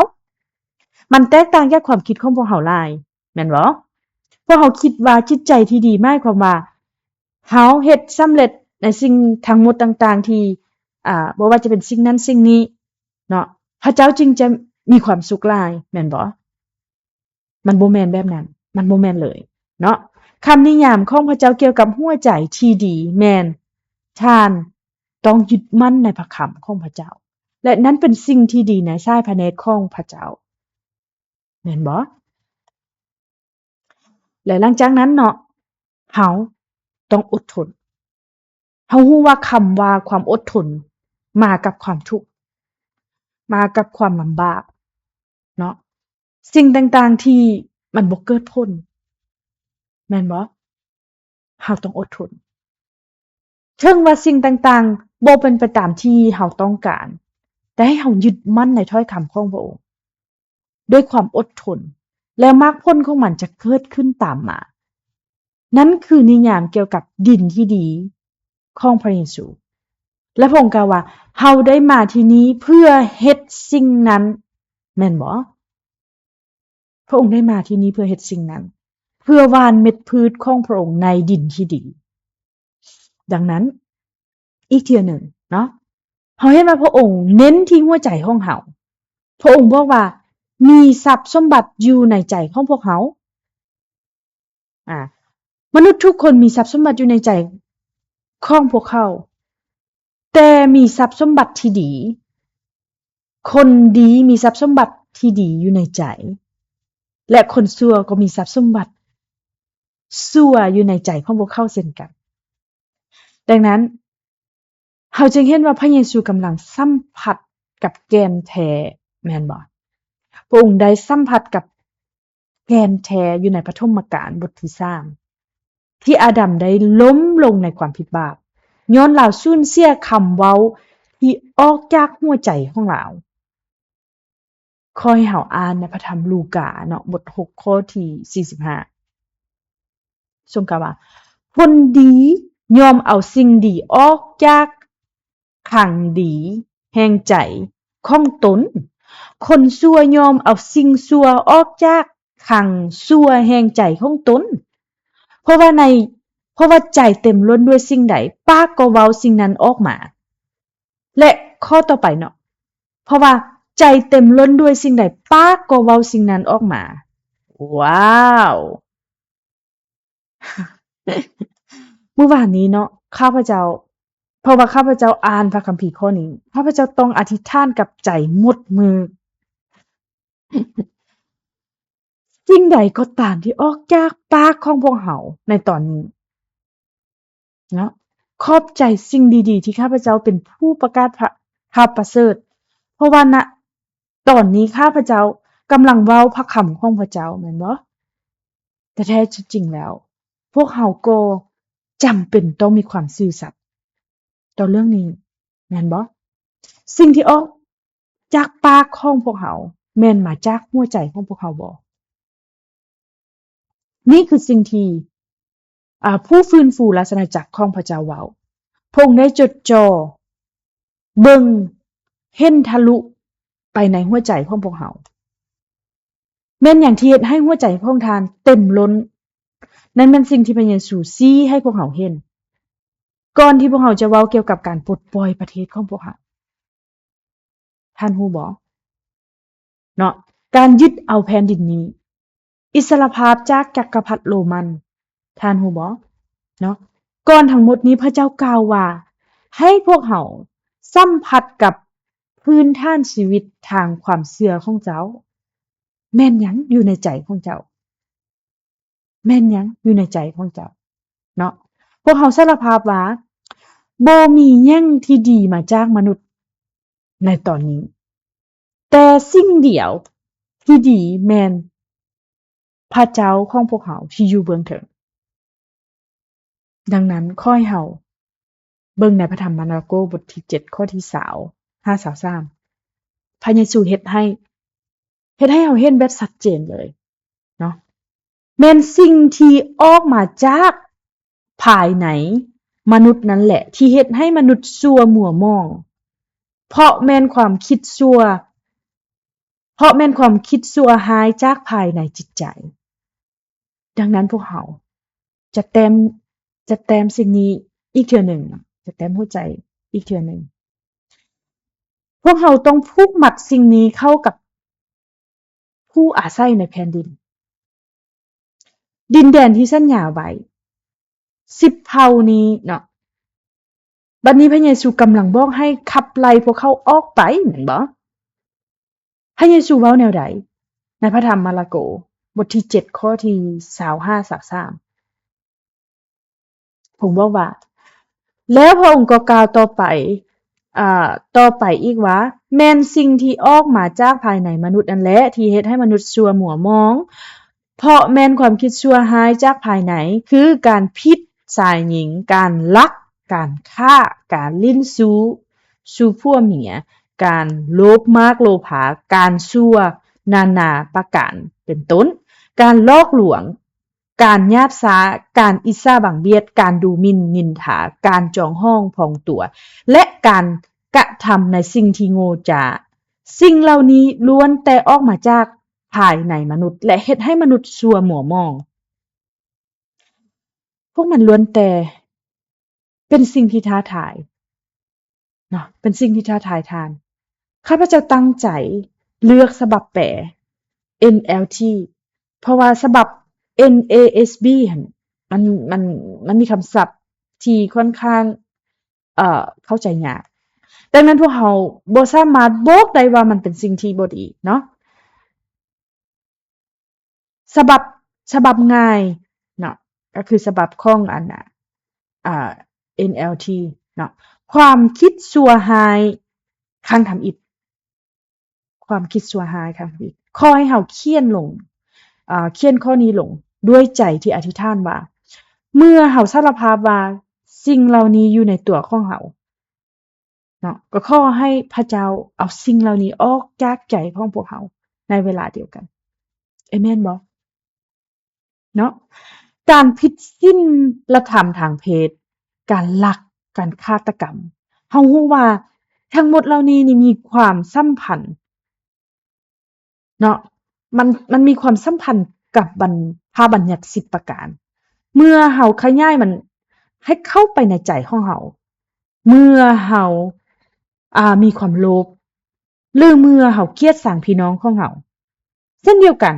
ມັນແຕກຕ່າງຈາກຄວາມຄິດຂອງພວກເຮົາຫຼາຍ ແມ່ນບໍ່? ພວກເຮົາຄິດວ່າຈິດໃຈທີ່ດີໝາຍຄວາມວ່າ ເຮົາເຮັດສຳເລັດໃນສິ່ງທັງໝົດຕ່າງໆທີ່ ອາ ບໍ່ວ່າຈະເປັນສິ່ງນັ້ນສິ່ງນີ້ເນາະ, ພະເຈົ້າຈຶ່ງຈະມີຄວາມສຸກຫຼາຍ ແມ່ນບໍ່? ມັນບໍ່ແມ່ນແບບນັ້ນ, ມັນບໍ່ແມ່ນເລີຍເນາະ. ຄຳນິຍາມຂອງພະເຈົ້າກ່ຽວກັບຫົວໃຈທີ່ດີແມ່ນ ທ່ານຕ້ອງຍຶດໝັ້ນໃນພະຄຳຂອງພະເຈົ້າ ແລະ ນັ້ນເປັນສິ່ງທີ່ດີໃນສາຍພະເນດຂອງພະເຈົ້າ ແມ່ນບໍ່? ແລະ ຫຼັງຈາກນັ້ນເນາະ, ເຮົາຕ້ອງອົດທົນ. ເຮົາຮູ້ວ່າຄຳວ່າຄວາມອົດທົນມາກັບຄວາມທຸກ, ມາກັບຄວາມລຳບາກເນາະ, ສິ່ງຕ່າງໆທີ່ມັນບໍ່ເກີດຜົນ, ແມ່ນບໍ່? ເຮົາຕ້ອງອົດທົນ. ເຖິງວ່າສິ່ງຕ່າງໆບໍ່ເປັນໄປຕາມທີ່ເຮົາຕ້ອງການ, ແຕ່ໃຫ້ເຮົາຍຶດໝັ້ນໃນຖ້ອຍຄຳຂອງພະອົງ ດ້ວຍຄວາມອົດທົນ, ແລ້ວໝາກຜົນຂອງມັນຈະເກີດຂຶ້ນຕາມມາ. ນັ້ນຄືນິຍາມກ່ຽວກັບດິນທີ່ດີຂອງພະເຢຊູ. ແລະ ພະອົງກ່າວວ່າ, ເຮົາໄດ້ມາທີ່ນີ້ເພື່ອເຮັດສິ່ງນັ້ນ, ແມ່ນບໍ່? ພະອົງໄດ້ມາທີ່ນີ້ເພື່ອເຮັດສິ່ງນັ້ນ, ເພື່ອຫວ່ານເມັດພືດຂອງພະອົງໃນດິນທີ່ດີ. ດັ່ງນັ້ນ, ອີກເທື່ອໜຶ່ງເນາະ, ເຮົາເຫັນວ່າພະອົງເນັ້ນທີ່ຫົວໃຈຂອງເຮົາ. ພະອົງບອກວ່າ, ມີຊັບສົມບັດຢູ່ໃນໃຈຂອງພວກເຮົາ. ອາ, ມະນຸດທຸກຄົນມີຊັບສົມບັດຢູ່ໃນໃຈຂອງພວກເຂົາ, ແຕ່ມີຊັບສົມບັດທີ່ດີ. ຄົນດີມີຊັບສົມບັດທີ່ດີຢູ່ໃນໃຈ, ແລະ ຄົນຊົ່ວກໍມີຊັບສົມບັດຊົ່ວຢູ່ໃນໃຈຂອງພວກເຂົາເຊັ່ນກັນ. ດັ່ງນັ້ນ, ເຮົາຈຶ່ງເຫັນວ່າພະເຢຊູກຳລັງສຳຜັດກັບແກ່ນແທ້, ແມ່ນບໍ່? ພະອົງໄດ້ສຳຜັດກັບ ແກ່ນແທ້ຢູ່ໃນປະຖົມມະການບົດທີສາມ ທີ່ອາດຳໄດ້ລົ້ມລົງໃນຄວາມຜິດບາບ ຍ້ອນລາວສູນເສຍຄຳເວົ້າທີ່ອອກຈາກຫົວໃຈຂອງລາວ. ຂໍໃຫ້ເຮົາອ່ານໃນພະທຳລູກາເນາະ, ບົດຫົກ ຂໍ້ທີສີ່ສິບຫ້າ ຊົງກ່າວວ່າ, ຄົນດີຍ່ອມເອົາສິ່ງດີອອກຈາກ ຂັງດີແຫ່ງໃຈຂອງຕົນ, ຄົນຊົ່ວຍ່ອມເອົາສິ່ງຊົ່ວອອກຈາກຂັງຊົ່ວແຫ່ງໃຈຂອງຕົນ. ເພາະວ່າໃນ, ເພາະວ່າໃຈເຕັມລົ້ນດ້ວຍສິ່ງໃດ, ປາກກໍເວົ້າສິ່ງນັ້ນອອກມາ. ແລະ ຂໍ້ຕໍ່ໄປເນາະ, ເພາະວ່າ ໃຈເຕັມລົ້ນດ້ວຍສິ່ງໃດ, ປາກກໍເວົ້າສິ່ງນັ້ນອອກມາ. ວ້າວ! ມື້ວານນີ້ເນາະ ຂ້າພະເຈົ້າ, ເພາະວ່າຂ້າພະເຈົ້າອ່ານພະຄຳພີຂໍ້ນີ້, ຂ້າພະເຈົ້າຕ້ອງອະທິຖານກັບໃຈໝົດມື້. ສິ່ງໃດກໍຕາມທີ່ອອກຈາກປາກຂອງພວກເຮົາໃນຕອນນີ້ເນາະ, ຂອບໃຈສິ່ງດີໆທີ່ຂ້າພະເຈົ້າເປັນຜູ້ປະກາດພະ ຂ່າວປະເສີດ, ເພາະວ່ານະຕອນນີ້ຂ້າພະເຈົ້າກຳລັງເວົ້າພະຄຳຂອງພະເຈົ້າ, ແມ່ນບໍ່? ແຕ່ແທ້ຈິງແລ້ວ ພວກເຮົາກໍຈຳເປັນຕ້ອງມີຄວາມຊື່ສັດຕໍ່ເລື່ອງນີ້, ແມ່ນບໍ່? ສິ່ງທີ່ອອກຈາກປາກຂອງພວກເຮົາ ແມ່ນມາຈາກຫົວໃຈຂອງພວກເຮົາບໍ່? ນີ້ຄືສິ່ງທີ່ ອາ ຜູ້ຟື້ນຟູລາຊະອານາຈັກຂອງພະເຈົ້າເວົ້າ. ພະອົງໄດ້ຈົດຈ່ອເບິ່ງເຫັນທະລຸໄປໃນຫົວໃຈຂອງພວກເຮົາ. ແມ່ນຫຍັງທີ່ເຮັດໃຫ້ຫົວໃຈຂອງທ່ານເຕັມລົ້ນ? ນັ້ນແມ່ນສິ່ງທີ່ພະເຢຊູຊີ້ໃຫ້ພວກເຮົາເຫັນ ກ່ອນທີ່ພວກເຮົາຈະເວົ້າກ່ຽວກັບການປົດປ່ອຍປະເທດຂອງພວກເຮົາ. ທ່ານຮູ້ບໍ່ເນາະ? ການຍຶດເອົາແຜ່ນດິນນີ້, ອິດສະຫຼະພາບຈາກຈັກກະພັດໂລມັນ, ທ່ານຮູ້ບໍ່ເນາະ? ກ່ອນທັງໝົດນີ້ ພະເຈົ້າກ່າວວ່າໃຫ້ພວກເຮົາສຳຜັດກັບພື້ນຖານຊີວິດທາງຄວາມເຊື່ອຂອງເຈົ້າ. ແມ່ນຫຍັງຢູ່ໃນໃຈຂອງເຈົ້າ? ແມ່ນຫຍັງຢູ່ໃນໃຈຂອງເຈົ້າເນາະ? ພວກເຮົາສາລະພາບວ່າ ບໍ່ມີຫຍັງທີ່ດີມາຈາກມະນຸດໃນຕອນນີ້, ແຕ່ສິ່ງດຽວທີ່ດີແມ່ນພະເຈົ້າຂອງພວກເຮົາທີ່ຢູ່ເບື້ອງເທິງ. ດັ່ງນັ້ນ ຂໍໃຫ້ເຮົາເບິ່ງໃນພະທຳມາລະໂກ ບົດທີເຈັດ ຂໍ້ທີຊາວ ຫາ ຊາວສາມ ພະເຢຊູເຮັດໃຫ້ ເຮັດໃຫ້ເຮົາເຫັນແບບຊັດເຈນເລີຍເນາະ, ແມ່ນສິ່ງທີ່ອອກມາຈາກພາຍໃນມະນຸດນັ້ນແຫຼະ ທີ່ເຮັດໃຫ້ມະນຸດຊົ່ວມົວໝອງ, ເພາະແມ່ນຄວາມຄິດຊົ່ວ, ເພາະແມ່ນຄວາມຄິດຊົ່ວຮ້າຍຈາກພາຍໃນຈິດໃຈ. ດັ່ງນັ້ນພວກເຮົາຈະແຕ້ມ ຈະແຕ້ມສິ່ງນີ້ອີກເທື່ອໜຶ່ງ, ຈະແຕ້ມຫົວໃຈອີກເທື່ອໜຶ່ງ. ພວກເຮົາຕ້ອງຜູກມັດສິ່ງນີ້ເຂົ້າກັບຜູ້ອາໄສໃນແຜ່ນດິນ, ດິນແດນທີ່ສັນຍາໄວ້, ສິບເຜົ່ານີ້ເນາະ. ບັດນີ້ພະເຢຊູກຳລັງບອກໃຫ້ຂັບໄລ່ພວກເຂົາອອກໄປແມ່ນບໍ່? ພະເຢຊູເວົ້າແນວໃດ? ໃນພະທຳມາລະໂກ ບົດທີເຈັດ ຂໍ້ທີຊາວຫ້າ ຊາວສາມ ພະອົງບອກວ່າ, ແລ້ວພະອົງກໍກ່າວຕໍ່ໄປ, ເອີ, ຕໍ່ໄປອີກວ່າ, ແມ່ນສິ່ງທີ່ອອກມາຈາກພາຍໃນມະນຸດນັ້ນແຫຼະ ທີ່ເຮັດໃຫ້ມະນຸດຊົ່ວມົວໝອງ, ເພາະແມ່ນຄວາມຄິດຊົ່ວຮ້າຍຈາກພາຍໃນ, ຄືການຜິດຊາຍຍິງ, ການລັກ, ການຄ້າ, ການຫຼິ້ນຊູ້, ຊູ້ຜົວເມຍ, ການໂລບມາກໂລພາ, ການຊົ່ວນານາປະການເປັນຕົ້ນ, ການຫຼອກລວງ, ການຫຍາບຊ້າ, ການອິດສາບັງບຽດ, ການດູໝິ່ນນິນທາ, ການຈອງຫອງພອງຕົວ ແລະ ການກະທຳໃນສິ່ງທີ່ໂງ່ຈ້າ. ສິ່ງເຫຼົ່ານີ້ລ້ວນແຕ່ອອກມາຈາກພາຍໃນມະນຸດ ແລະ ເຮັດໃຫ້ມະນຸດຊົ່ວມົວໝອງ. ພວກມັນລ້ວນແຕ່ເປັນສິ່ງທີ່ທ້າທາຍເນາະ, ເປັນສິ່ງທີ່ທ້າທາຍທ່ານ. ຂ້າພະເຈົ້າຕັ້ງໃຈເລືອກສະບັບແປ ເອັນ ແອລ ທີ ເພາະວ່າສະບັບ ເອັນ ເອ ເອສ ບີ ຫັ້ນ ມັນ ມັນ ມັນມີຄຳສັບທີ່ຄ່ອນຂ້າງ ເອີ ເຂົ້າໃຈຍາກ. ດັ່ງນັ້ນພວກເຮົາບໍ່ສາມາດບອກໄດ້ວ່າມັນເປັນສິ່ງທີ່ບໍ່ດີເນາະ. ສະບັບ ສະບັບງ່າຍເນາະ ກໍຄືສະບັບຂອງອັນ ອາ ເອັນ ແອລ ທີ ເນາະ, ຄວາມຄິດຊົ່ວຮ້າຍຄັ້ງທຳອິດ, ຄວາມຄິດຊົ່ວຮ້າຍຄັ້ງທຳອິດ. ຂໍໃຫ້ເຮົາຂຽນລົງ, ອາ, ຂຽນຂໍ້ນີ້ລົງດ້ວຍໃຈທີ່ອະທິຖານວ່າ ເມື່ອເຮົາສາລະພາບວ່າສິ່ງເຫຼົ່ານີ້ຢູ່ໃນຕົວຂອງເຮົາ ເນາະ, ກໍຂໍໃຫ້ພະເຈົ້າເອົາສິ່ງເຫຼົ່ານີ້ອອກຈາກໃຈຂອງພວກເຮົາໃນເວລາດຽວກັນ. ເອເມນບໍ່? ເນາະ, ການຜິດສິນລະທຳທາງເພດ, ການລັກ, ການຄາດຕະກຳ, ເຮົາຮູ້ວ່າທັງໝົດເຫຼົ່ານີ້ນີ້ມີຄວາມສຳພັນ ເນາະ, ມັນ ມັນມີຄວາມສຳພັນກັບບັນ ພະບັນຍັດສິບປະການ. ເມື່ອເຮົາຂະຫຍາຍມັນໃຫ້ເຂົ້າໄປໃນໃຈຂອງເຮົາ, ເມື່ອເຮົາ ອາ ມີຄວາມໂລບ, ຫຼືເມື່ອເຮົາກຽດຊັງພີ່ນ້ອງຂອງເຮົາ. ເຊັ່ນດຽວກັນ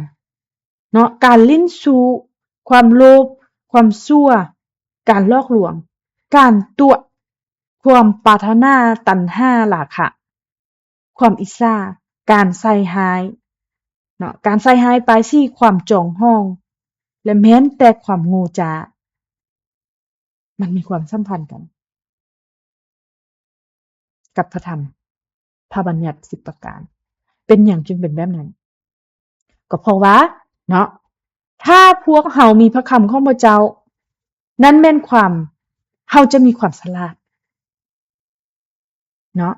ເນາະ ການຫຼິ້ນຊູ້, ຄວາມໂລບ, ຄວາມຊົ່ວ, ການຫຼອກລວງ, ການຕົວະ, ຄວາມປາດຖະໜາຕັນຫາລາຄະ, ຄວາມອິດສາ, ການໃສ່ຮ້າຍເນາະ, ການໃສ່ຮ້າຍປ້າຍສີ, ຄວາມຈອງຫອງ ແລະ ແມ່ນແຕ່ຄວາມໂງ່ຈ້າ. ມັນມີຄວາມສຳພັນກັນກັບພະທຳ ພະບັນຍັດສິບປະການ. ເປັນຫຍັງຈຶ່ງເປັນແບບນັ້ນ? ກໍເພາະວ່າເນາະ ຖ້າພວກເຮົາມີພະຄຳຂອງພະເຈົ້າ, ນັ້ນແມ່ນຄວາມ ເຮົາຈະມີຄວາມສະຫຼາດເນາະ.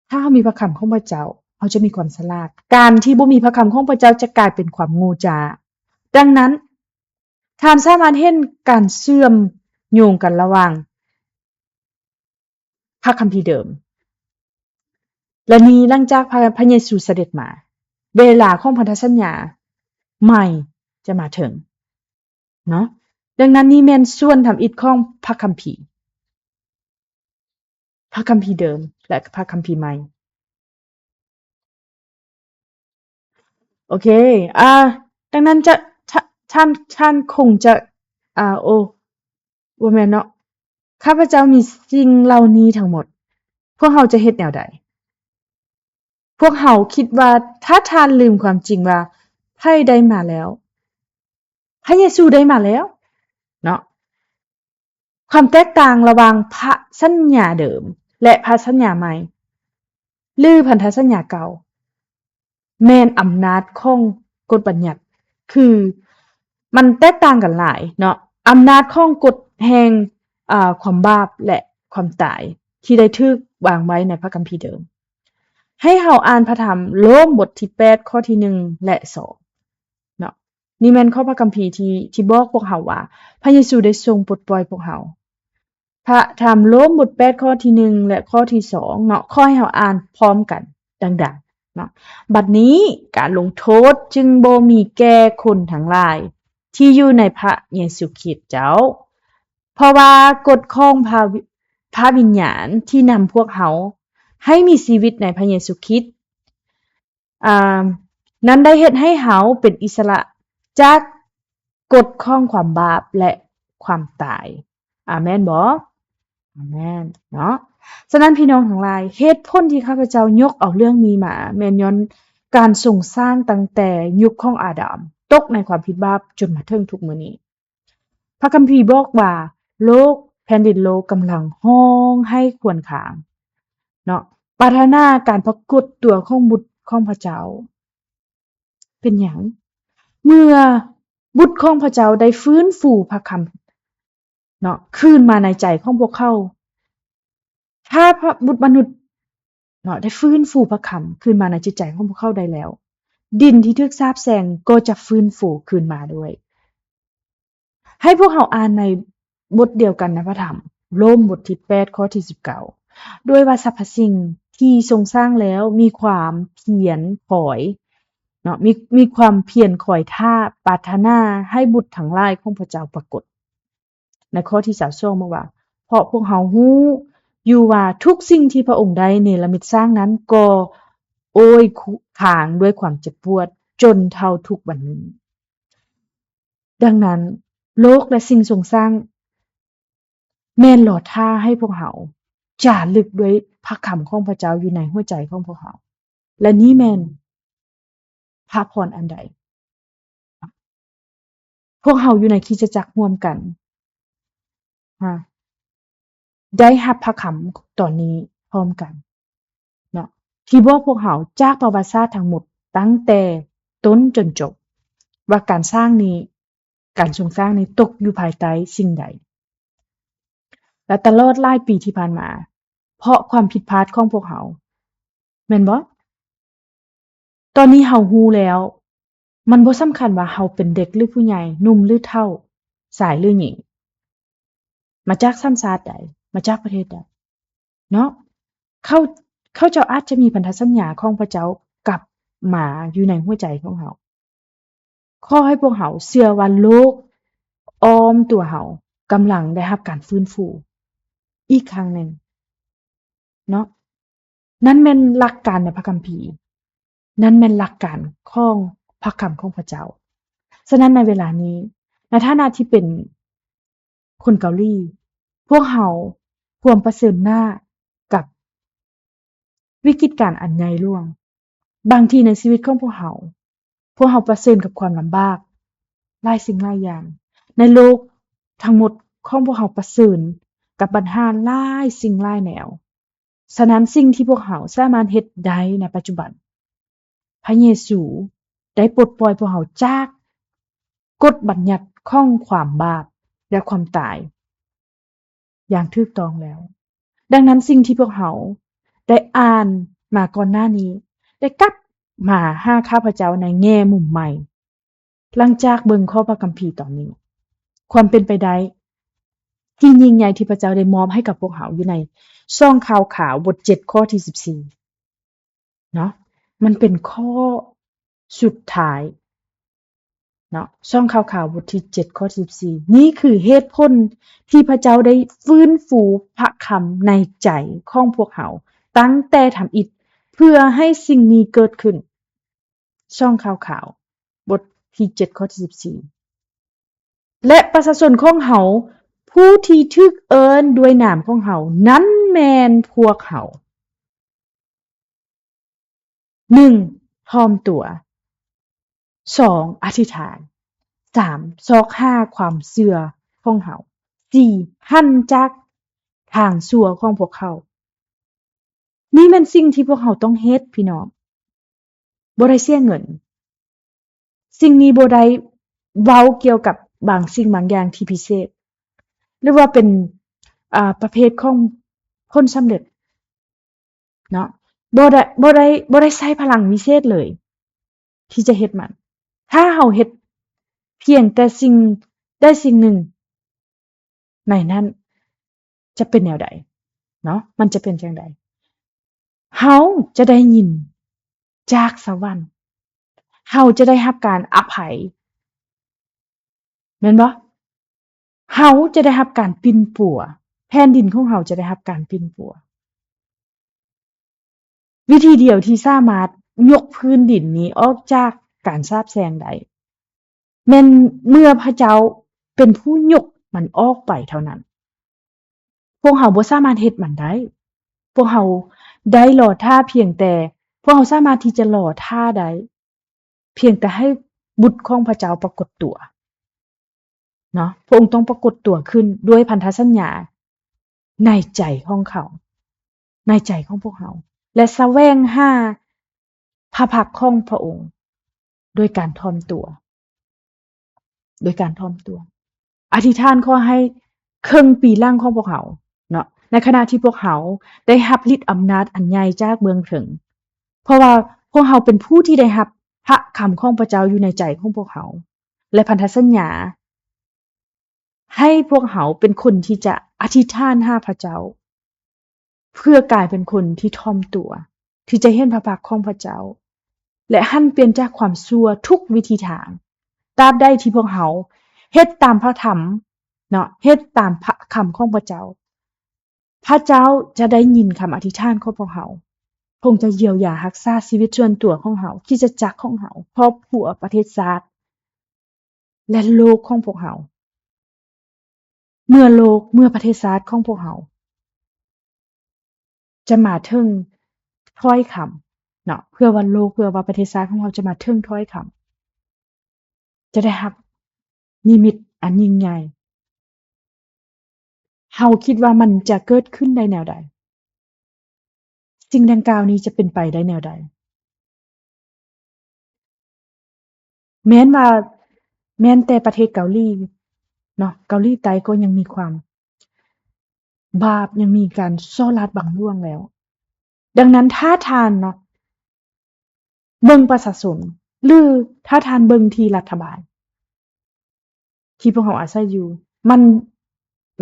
ຖ້າເຮົາມີພະຄຳຂອງພະເຈົ້າ, ເຮົາຈະມີຄວາມສະຫຼາດ. ການທີ່ບໍ່ມີພະຄຳຂອງພະເຈົ້າຈະກາຍເປັນຄວາມໂງ່ຈ້າ. ດັ່ງນັ້ນ, ທ່ານສາມາດເຫັນການເຊື່ອມໂຍງກັນລະຫວ່າງພະຄຳພີເດີມ ແລະ ນີ້ຫຼັງຈາກພະ, ພະເຢຊູສະເດັດມາ, ເວລາຂອງພັນທະສັນຍາໃໝ່ຈະມາເຖິງເນາະ. ດັ່ງນັ້ນນີ້ແມ່ນສ່ວນທຳອິດຂອງພະຄຳພີ, ພະຄຳພີເດີມ ແລະ ພະຄຳພີໃໝ່. ໂອເຄ ອ່າ ດັ່ງນັ້ນຈະ ທ່າ, ທ່ານ, ທ່ານຄົງຈະ ອ່າ ໂອ ບໍ່ແມ່ນເນາະ. ຂ້າພະເຈົ້າມີສິ່ງເຫຼົ່ານີ້ທັງໝົດ, ພວກເຮົາຈະເຮັດແນວໃດ? ພວກເຮົາຄິດວ່າ ຖ້າທ່ານລືມຄວາມຈິງວ່າ ໃຜໄດ້ມາແລ້ວ? ພະເຢຊູໄດ້ມາແລ້ວເນາະ. ຄວາມແຕກຕ່າງລະຫວ່າງພະສັນຍາເດີມ ແລະ ພະສັນຍາໃໝ່ ຫຼື ພັນທະສັນຍາເກົ່າ ແມ່ນອຳນາດຂອງກົດບັນຍັດ, ຄືມັນແຕກຕ່າງກັນຫຼາຍເນາະ. ອຳນາດຂອງກົດແຫ່ງ ອາ ຄວາມບາບ ແລະ ຄວາມຕາຍ ທີ່ໄດ້ຖືກວາງໄວ້ໃນພະຄຳພີເດີມ. ໃຫ້ເຮົາອ່ານພະທຳໂລມບົດທີແປດ ຂໍ້ທີໜຶ່ງ ແລະ ສອງເນາະ. ນີ້ແມ່ນຂໍ້ພະຄຳພີທີ່, ທີ່ບອກພວກເຮົາວ່າ ພະເຢຊູໄດ້ຊົງປົດປ່ອຍພວກເຮົາ. ພະທຳໂລມບົດແປດ ຂໍ້ທີໜຶ່ງ ແລະ ຂໍ້ທີສອງເນາະ, ຂໍໃຫ້ເຮົາອ່ານພ້ອມກັນດັງໆເນາະ. ບັດນີ້ການລົງໂທດຈຶ່ງບໍ່ມີແກ່ຄົນທັງຫຼາຍທີ່ຢູ່ໃນພະເຢຊູຄຣິດເຈົ້າ, ເພາະວ່າກົດຂອງພະວິ, ພະວິນຍານທີ່ນຳພວກເຮົາໃຫ້ມີຊີວິດໃນພະເຢຊູຄຣິດ ອ່າ ນັ້ນໄດ້ເຮັດໃຫ້ເຮົາເປັນອິດສະຫຼະຈາກກົດຂອງຄວາມບາບ ແລະ ຄວາມຕາຍ. ອາແມນບໍ່? ອາແມນເນາະ. ສະນັ້ນ ພີ່ນ້ອງທັງຫຼາຍ, ເຫດຜົນທີ່ຂ້າພະເຈົ້າຍົກເອົາເລື່ອງນີ້ມາ ແມ່ນຍ້ອນການຊົງສ້າງຕັ້ງແຕ່ຍຸກຂອງອາດາມ, ຕົກໃນຄວາມຜິດບາບຈົນມາເຖິງທຸກມື້ນີ້. ພະຄຳພີບອກວ່າ ໂລກ, ແຜ່ນດິນໂລກກຳລັງຮ້ອງໄຫ້ຄວນຄາງເນາະ, ປາດຖະໜາການປາກົດຕົວຂອງບຸດຂອງພະເຈົ້າ. ເປັນຫຍັງ? ເມື່ອບຸດຂອງພະເຈົ້າໄດ້ຟື້ນຟູພະຄຳເນາະ ຄືນມາໃນໃຈຂອງພວກເຂົາ, ຖ້າພະບຸດມະນຸດເນາະ ໄດ້ຟື້ນຟູພະຄຳຄືນມາໃນຈິດໃຈຂອງພວກເຂົາໄດ້ແລ້ວ, ດິນທີ່ຖືກສາບແຊ່ງກໍຈະຟື້ນຟູຄືນມາດ້ວຍ. ໃຫ້ພວກເຮົາອ່ານໃນບົດດຽວກັນໃນພະທຳໂລມບົດທີແປດ ຂໍ້ທີສິບເກົ້າ ດ້ວຍວ່າ ສັບພະສິ່ງທີ່ຊົງສ້າງແລ້ວມີຄວາມພຽນຄອຍເນາະ, ມີ, ມີຄວາມພຽນຄອຍຖ້າປາດຖະໜາໃຫ້ບຸດທັງຫຼາຍຂອງພະເຈົ້າປາກົດ. ໃນຂໍ້ທີຊາວສອງ ບອກວ່າ ເພາະພວກເຮົາຮູ້ຢູ່ວ່າທຸກສິ່ງທີ່ພະອົງໄດ້ເນລະມິດສ້າງນັ້ນ ກໍໂອ້ຍຄາງດ້ວຍຄວາມເຈັບປວດຈົນເທົ່າທຸກວັນນີ້. ດັ່ງນັ້ນ ໂລກ ແລະ ສິ່ງຊົງສ້າງແມ່ນລໍຖ້າໃຫ້ພວກເຮົາຈາລຶກດ້ວຍພະຄຳຂອງພະເຈົ້າຢູ່ໃນຫົວໃຈຂອງພວກເຮົາ. ແລະ ນີ້ແມ່ນພະພອນອັນໃດ? ພວກເຮົາຢູ່ໃນຄຣິສຕະຈັກຮ່ວມກັນ ຮະ ໄດ້ຮັບພະຄຳຕອນນີ້ພ້ອມກັນເນາະ ທີ່ບອກພວກເຮົາຈາກປະຫວັດສາດທັງໝົດ ຕັ້ງແຕ່ຕົ້ນຈົນຈົບ ວ່າການສ້າງນີ້, ການຊົງສ້າງນີ້ຕົກຢູ່ພາຍໃຕ້ສິ່ງໃດ ແລະ ຕະຫຼອດຫຼາຍປີທີ່ຜ່ານມາ ເພາະຄວາມຜິດພາດຂອງພວກເຮົາ ແມ່ນບໍ່? ຕອນນີ້ເຮົາຮູ້ແລ້ວ ມັນບໍ່ສຳຄັນວ່າເຮົາເປັນເດັກຫຼືຜູ້ໃຫຍ່, ໜຸ່ມຫຼືເຖົ້າ, ຊາຍຫຼືຍິງ, ມາຈາກສັນຊາດໃດ, ມາຈາກປະເທດໃດເນາະ, ເຂົາ, ເຂົາເຈົ້າອາດຈະມີພັນທະສັນຍາຂອງພະເຈົ້າກັບມາຢູ່ໃນຫົວໃຈຂອງເຮົາ. ຂໍໃຫ້ພວກເຮົາເຊື່ອວ່າໂລກອ້ອມຕົວເຮົາກຳລັງໄດ້ຮັບການຟື້ນຟູອີກຄັ້ງໜຶ່ງເນາະ. ນັ້ນແມ່ນຫຼັກການໃນພະຄຳພີ. ນັ້ນແມ່ນຫຼັກການຂອງພະຄຳຂອງພະເຈົ້າ. ສະນັ້ນໃນເວລານີ້, ໃນຖານະທີ່ເປັນຄົນເກົາຫຼີ, ພວກເຮົາພວມປະເຊີນໜ້າກັບວິກິດການອັນໃຫຍ່ຫຼວງ. ບາງທີໃນຊີວິດຂອງພວກເຮົາ, ພວກເຮົາປະເຊີນກັບຄວາມລຳບາກຫຼາຍສິ່ງຫຼາຍຢ່າງ. ໃນໂລກທັງໝົດຂອງພວກເຮົາປະເຊີນກັບບັນຫາຫຼາຍສິ່ງຫຼາຍແນວ. ສະນັ້ນ, ສິ່ງທີ່ພວກເຮົາສາມາດເຮັດໄດ້ໃນປັດຈຸບັນ, ພະເຢຊູໄດ້ປົດປ່ອຍພວກເຮົາຈາກກົດບັນຍັດຂອງຄວາມບາບ ແລະ ຄວາມຕາຍຢ່າງຖືກຕ້ອງແລ້ວ. ດັ່ງນັ້ນ, ສິ່ງທີ່ພວກເຮົາໄດ້ອ່ານມາກ່ອນໜ້ານີ້ ໄດ້ກັບມາຫາຂ້າພະເຈົ້າໃນແງ່ມຸມໃໝ່. ຫຼັງຈາກເບິ່ງຂໍ້ພະຄຳພີຕອນນີ້, ຄວາມເປັນໄປໄດ້ທີ່ຍິ່ງໃຫຍ່ທີ່ພະເຈົ້າໄດ້ມອບໃຫ້ກັບພວກເຮົາຢູ່ໃນສອງຂ່າວຂາວ ບົດເຈັດ ຂໍ້ທີສິບສີ່ເນາະ, ມັນເປັນຂໍ້ສຸດທ້າຍເນາະ, ສອງຂ່າວຂາວ ບົດທີເຈັດ ຂໍ້ທີສິບສີ່. ນີ້ຄືເຫດຜົນທີ່ພະເຈົ້າໄດ້ຟື້ນຟູພະຄຳໃນໃຈຂອງພວກເຮົາຕັ້ງແຕ່ທຳອິດ ເພື່ອໃຫ້ສິ່ງນີ້ເກີດຂຶ້ນ. ສອງຂ່າວຂາວ ບົດທີເຈັດ ຂໍ້ທີສິບສີ່ ແລະ ປະຊາຊົນຂອງເຮົາ ຜູ້ທີ່ຖືກເອີ້ນດ້ວຍນາມຂອງເຮົາ ນັ້ນແມ່ນພວກເຮົາ. ໜຶ່ງ ຖ່ອມຕົວ. ສອງ ອະທິຖານ. ສາມ ຊອກຫາຄວາມເຊື່ອຂອງເຮົາ. ສີ່ ຫັນຈາກທາງຊົ່ວຂອງພວກເຂົາ. ນີ້ແມ່ນສິ່ງທີ່ພວກເຮົາຕ້ອງເຮັດ, ພີ່ນ້ອງ. ບໍ່ໄດ້ເສຍເງິນ. ສິ່ງນີ້ບໍ່ໄດ້ເວົ້າກ່ຽວກັບບາງສິ່ງບາງຢ່າງທີ່ພິເສດ ຫຼືວ່າເປັນ ອ່າ ປະເພດຂອງຜົນສຳເລັດເນາະ. ບໍ່ໄດ້ ບໍ່ໄດ້ ບໍ່ໄດ້ໃຊ້ພະລັງວິເສດເລີຍທີ່ຈະເຮັດມັນ. ຖ້າເຮົາເຮັດພຽງແຕ່ສິ່ງໃດສິ່ງໜຶ່ງ ໃນນັ້ນຈະເປັນແນວໃດເນາະ? ມັນຈະເປັນຈັ່ງໃດ? ເຮົາຈະໄດ້ຍິນຈາກສະຫວັນ. ເຮົາຈະໄດ້ຮັບການອະໄພ. ແມ່ນບໍ່? ເຮົາຈະໄດ້ຮັບການປິ່ນປົວ. ແຜ່ນດິນຂອງເຮົາຈະໄດ້ຮັບການປິ່ນປົວ. ວິທີດຽວທີ່ສາມາດຍົກພື້ນດິນນີ້ອອກຈາກການສາບແຊ່ງໄດ້ ແມ່ນເມື່ອພະເຈົ້າເປັນຜູ້ຍົກມັນອອກໄປເທົ່ານັ້ນ. ພວກເຮົາບໍ່ສາມາດເຮັດມັນໄດ້. ພວກເຮົາໄດ້ລໍຖ້າພຽງແຕ່, ພວກເຮົາສາມາດທີ່ຈະລໍຖ້າໄດ້ ພຽງແຕ່ໃຫ້ບຸດຂອງພະເຈົ້າປາກົດຕົວເນາະ. ພະອົງຕ້ອງປາກົດຕົວຂຶ້ນດ້ວຍພັນທະສັນຍາໃນໃຈຂອງເຂົາ, ໃນໃຈຂອງພວກເຮົາ ແລະ ສະແຫວງຫາພະພັກຂອງພະອົງໂດຍການຖ່ອມຕົວ. ໂດຍການຖ່ອມຕົວ. ອະທິຖານຂໍໃຫ້ເຄິ່ງປີຫຼັງຂອງພວກເຮົາເນາະ, ໃນຂະນະທີ່ພວກເຮົາໄດ້ຮັບລິດອຳນາດອັນໃຫຍ່ຈາກເບື້ອງເທິງ, ເພາະວ່າພວກເຮົາເປັນຜູ້ທີ່ໄດ້ຮັບພະຄຳຂອງພະເຈົ້າຢູ່ໃນໃຈຂອງພວກເຮົາ ແລະ ພັນທະສັນຍາໃຫ້ພວກເຮົາເປັນຄົນທີ່ຈະອະທິຖານຫາພະເຈົ້າ ເພື່ອກາຍເປັນຄົນທີ່ຖ່ອມຕົວ ທີ່ຈະເຫັນພະພັກຂອງພະເຈົ້າ ແລະ ຫັນປ່ຽນຈາກຄວາມຊົ່ວທຸກວິທີທາງ. ຕາບໃດທີ່ພວກເຮົາເຮັດຕາມພະທຳເນາະ, ເຮັດຕາມພະຄຳຂອງພະເຈົ້າ, ພະເຈົ້າຈະໄດ້ຍິນຄຳອະທິຖານຂອງພວກເຮົາ. ພະອົງຈະຢຽວຢາຮັກສາຊີວິດສ່ວນຕົວຂອງເຮົາ, ຄຣິສຕະຈັກຂອງເຮົາ, ຄອບຄົວ, ປະເທດຊາດ ແລະ ໂລກຂອງພວກເຮົາ. ເມື່ອໂລກ, ເມື່ອປະເທດຊາດຂອງພວກເຮົາຈະມາເຖິງຖ້ອຍຄຳເນາະ, ເພື່ອວ່າໂລກ, ເພື່ອວ່າປະເທດຊາດຂອງເຮົາຈະມາເຖິງຖ້ອຍຄຳ, ຈະໄດ້ຮັບນິມິດອັນຍິ່ງໃຫຍ່. ເຮົາຄິດວ່າມັນຈະເກີດຂຶ້ນໄດ້ແນວໃດ? ສິ່ງດັ່ງກ່າວນີ້ຈະເປັນໄປໄດ້ແນວໃດ? ແມ່ນວ່າ ແມ່ນແຕ່ປະເທດເກົາຫຼີເນາະ, ເກົາຫຼີໃຕ້ກໍຍັງມີຄວາມບາບ, ຍັງມີການສໍ້ລາດບັງຫຼວງແລ້ວ. ດັ່ງນັ້ນ ຖ້າທ່ານເນາະ ເບິ່ງປະຊາຊົນ ຫຼື ຖ້າທ່ານເບິ່ງທີ່ລັດຖະບານທີ່ພວກເຮົາອາໄສຢູ່, ມັນ,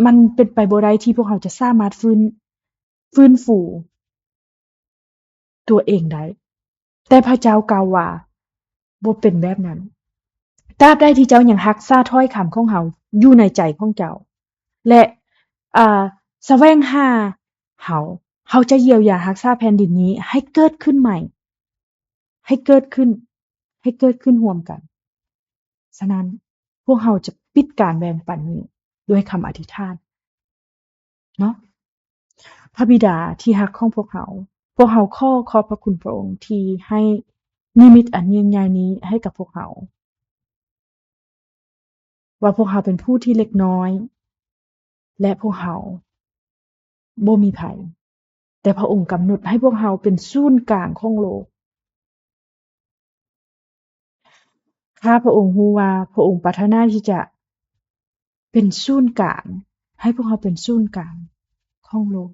ມັນເປັນໄປບໍ່ໄດ້ທີ່ພວກເຮົາຈະສາມາດຟື້ນ, ຟື້ນຟູຕົວເອງໄດ້. ແຕ່ພະເຈົ້າກ່າວວ່າ ບໍ່ເປັນແບບນັ້ນ. ຕາບໃດທີ່ເຈົ້າຍັງຮັກສາຖ້ອຍຄຳຂອງເຮົາຢູ່ໃນໃຈຂອງເຈົ້າ ແລະ ອາ, ສະແຫວງຫາເຮົາ, ເຂົາຈະຢຽວຢາຮັກສາແຜ່ນດິນນີ້ໃຫ້ເກີດຂຶ້ນໃໝ່, ໃຫ້ເກີດຂຶ້ນ, ໃຫ້ເກີດຂຶ້ນຮ່ວມກັນ. ສະນັ້ນ, ພວກເຮົາຈະປິດການແບ່ງປັນນີ້ດ້ວຍຄຳອະທິຖານເນາະ. ພະບິດາທີ່ຮັກຂອງພວກເຮົາ, ພວກເຮົາຂໍຂອບພະຄຸນພະອົງທີ່ໃຫ້ນິມິດອັນຍິ່ງໃຫຍ່ນີ້ໃຫ້ກັບພວກເຮົາ. ວ່າພວກເຮົາເປັນຜູ້ທີ່ເລັກນ້ອຍ ແລະ ພວກເຮົາບໍ່ມີໃຜ, ແຕ່ພະອົງກຳນົດໃຫ້ພວກເຮົາເປັນສູນກາງຂອງໂລກ. ຂ້າພະອົງຮູ້ວ່າພະອົງປາດຖະໜາທີ່ຈະເປັນສູນກາງ, ໃຫ້ພວກເຮົາເປັນສູນກາງຂອງໂລກ.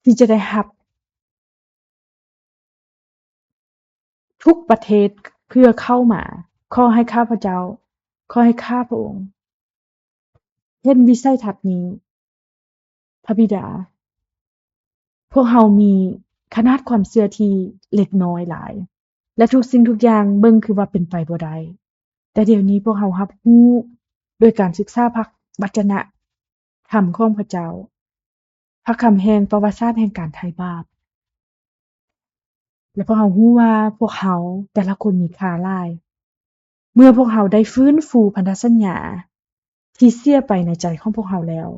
ທີ່ຈະໄດ້ຮັບທຸກປະເທດເພື່ອເຂົ້າມາ. ຂໍໃຫ້ຂ້າພະເຈົ້າ, ຂໍໃຫ້ຂ້າພະອົງເຫັນວິໄສທັດນີ້. ພະບິດາ, ພວກເຮົາມີຂະໜາດຄວາມເຊື່ອທີ່ເລັກນ້ອຍຫຼາຍ ແລະ ທຸກສິ່ງທຸກຢ່າງເບິ່ງຄືວ່າເປັນໄປບໍ່ໄດ້. ແຕ່ດຽວນີ້ພວກເຮົາຮັບຮູ້ໂດຍການສຶກສາພະວັດຈະນະທຳຂອງພະເຈົ້າ, ພະຄຳແຫ່ງປະຫວັດສາດແຫ່ງການໄຖ່ບາບ. ແລະ ພວກເຮົາຮູ້ວ່າພວກເຮົາແຕ່ລະຄົນມີຄ່າຫຼາຍ. ເມື່ອພວກເຮົາໄດ້ຟື້ນຟູພັນທະສັນຍາທີ່ເສຍໄປໃນໃຈຂອງພວກເຮົາແລ້ວ,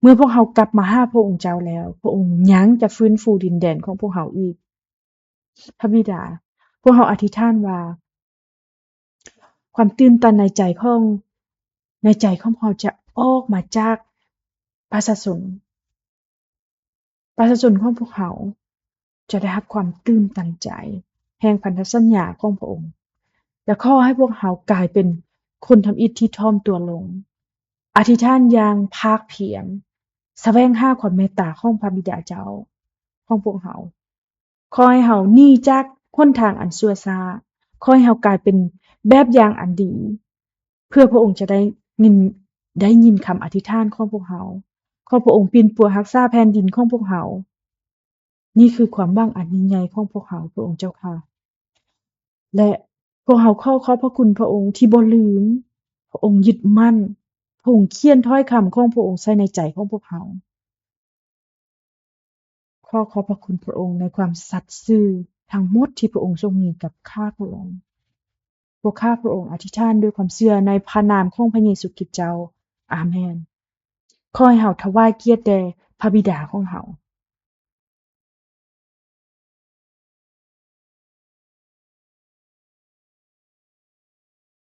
ເມື່ອພວກເຮົາກັບມາຫາພະອົງເຈົ້າແລ້ວ, ພະອົງຍັງຈະຟື້ນຟູດິນແດນຂອງພວກເຮົາອີກ. ພະບິດາ, ພວກເຮົາອະທິຖານວ່າ ຄວາມຕື່ນຕັນໃນໃຈຂອງ, ໃນໃຈຂອງພວກເຮົາຈະອອກມາຈາກປະຊາຊົນ. ປະຊາຊົນຂອງພວກເຮົາຈະໄດ້ຮັບຄວາມຕື່ນຕັນໃຈແຫ່ງພັນທະສັນຍາຂອງພະອົງ ແລະ ຂໍໃຫ້ພວກເຮົາກາຍເປັນຄົນທຳອິດທີ່ຖ່ອມຕົວລົງ, ອະທິຖານຢ່າງພາກພຽງ, ສະແຫວງຫາຄວາມເມດຕາຂອງພະບິດາເຈົ້າຂອງພວກເຮົາ. ຂໍໃຫ້ເຮົາໜີຈາກຫົນທາງອັນຊົ່ວຊ້າ. ຂໍໃຫ້ເຮົາກາຍເປັນແບບຢ່າງອັນດີ, ເພື່ອພະອົງຈະໄດ້ຍິນ, ໄດ້ຍິນຄຳອະທິຖານຂອງພວກເຮົາ. ຂໍພະອົງປິ່ນປົວຮັກສາແຜ່ນດິນຂອງພວກເຮົາ. ນີ້ຄືຄວາມຫວັງອັນຍິ່ງໃຫຍ່ຂອງພວກເຮົາ, ພະອົງເຈົ້າຂ້າ. ແລະ ພວກເຮົາຂໍຂອບພະຄຸນພະອົງທີ່ບໍ່ລືມ, ພະອົງຍຶດໝັ້ນ, ພະອົງຂຽນຖ້ອຍຄຳຂອງພະອົງໃສ່ໃນໃຈຂອງພວກເຮົາ. ຂໍຂອບພະຄຸນພະອົງໃນຄວາມສັດຊື່ທັງໝົດທີ່ພະອົງຊົງມີກັບຂ້າພະອົງ. ພວກຂ້າພະອົງອະທິຖານດ້ວຍຄວາມເຊື່ອໃນພະນາມຂອງພະເຢຊູຄຣິດເຈົ້າ. ອາເມນ. ຂໍໃຫ້ເຮົາຖວາຍກຽດແດ່ພະບິດາຂອງເຮົາ.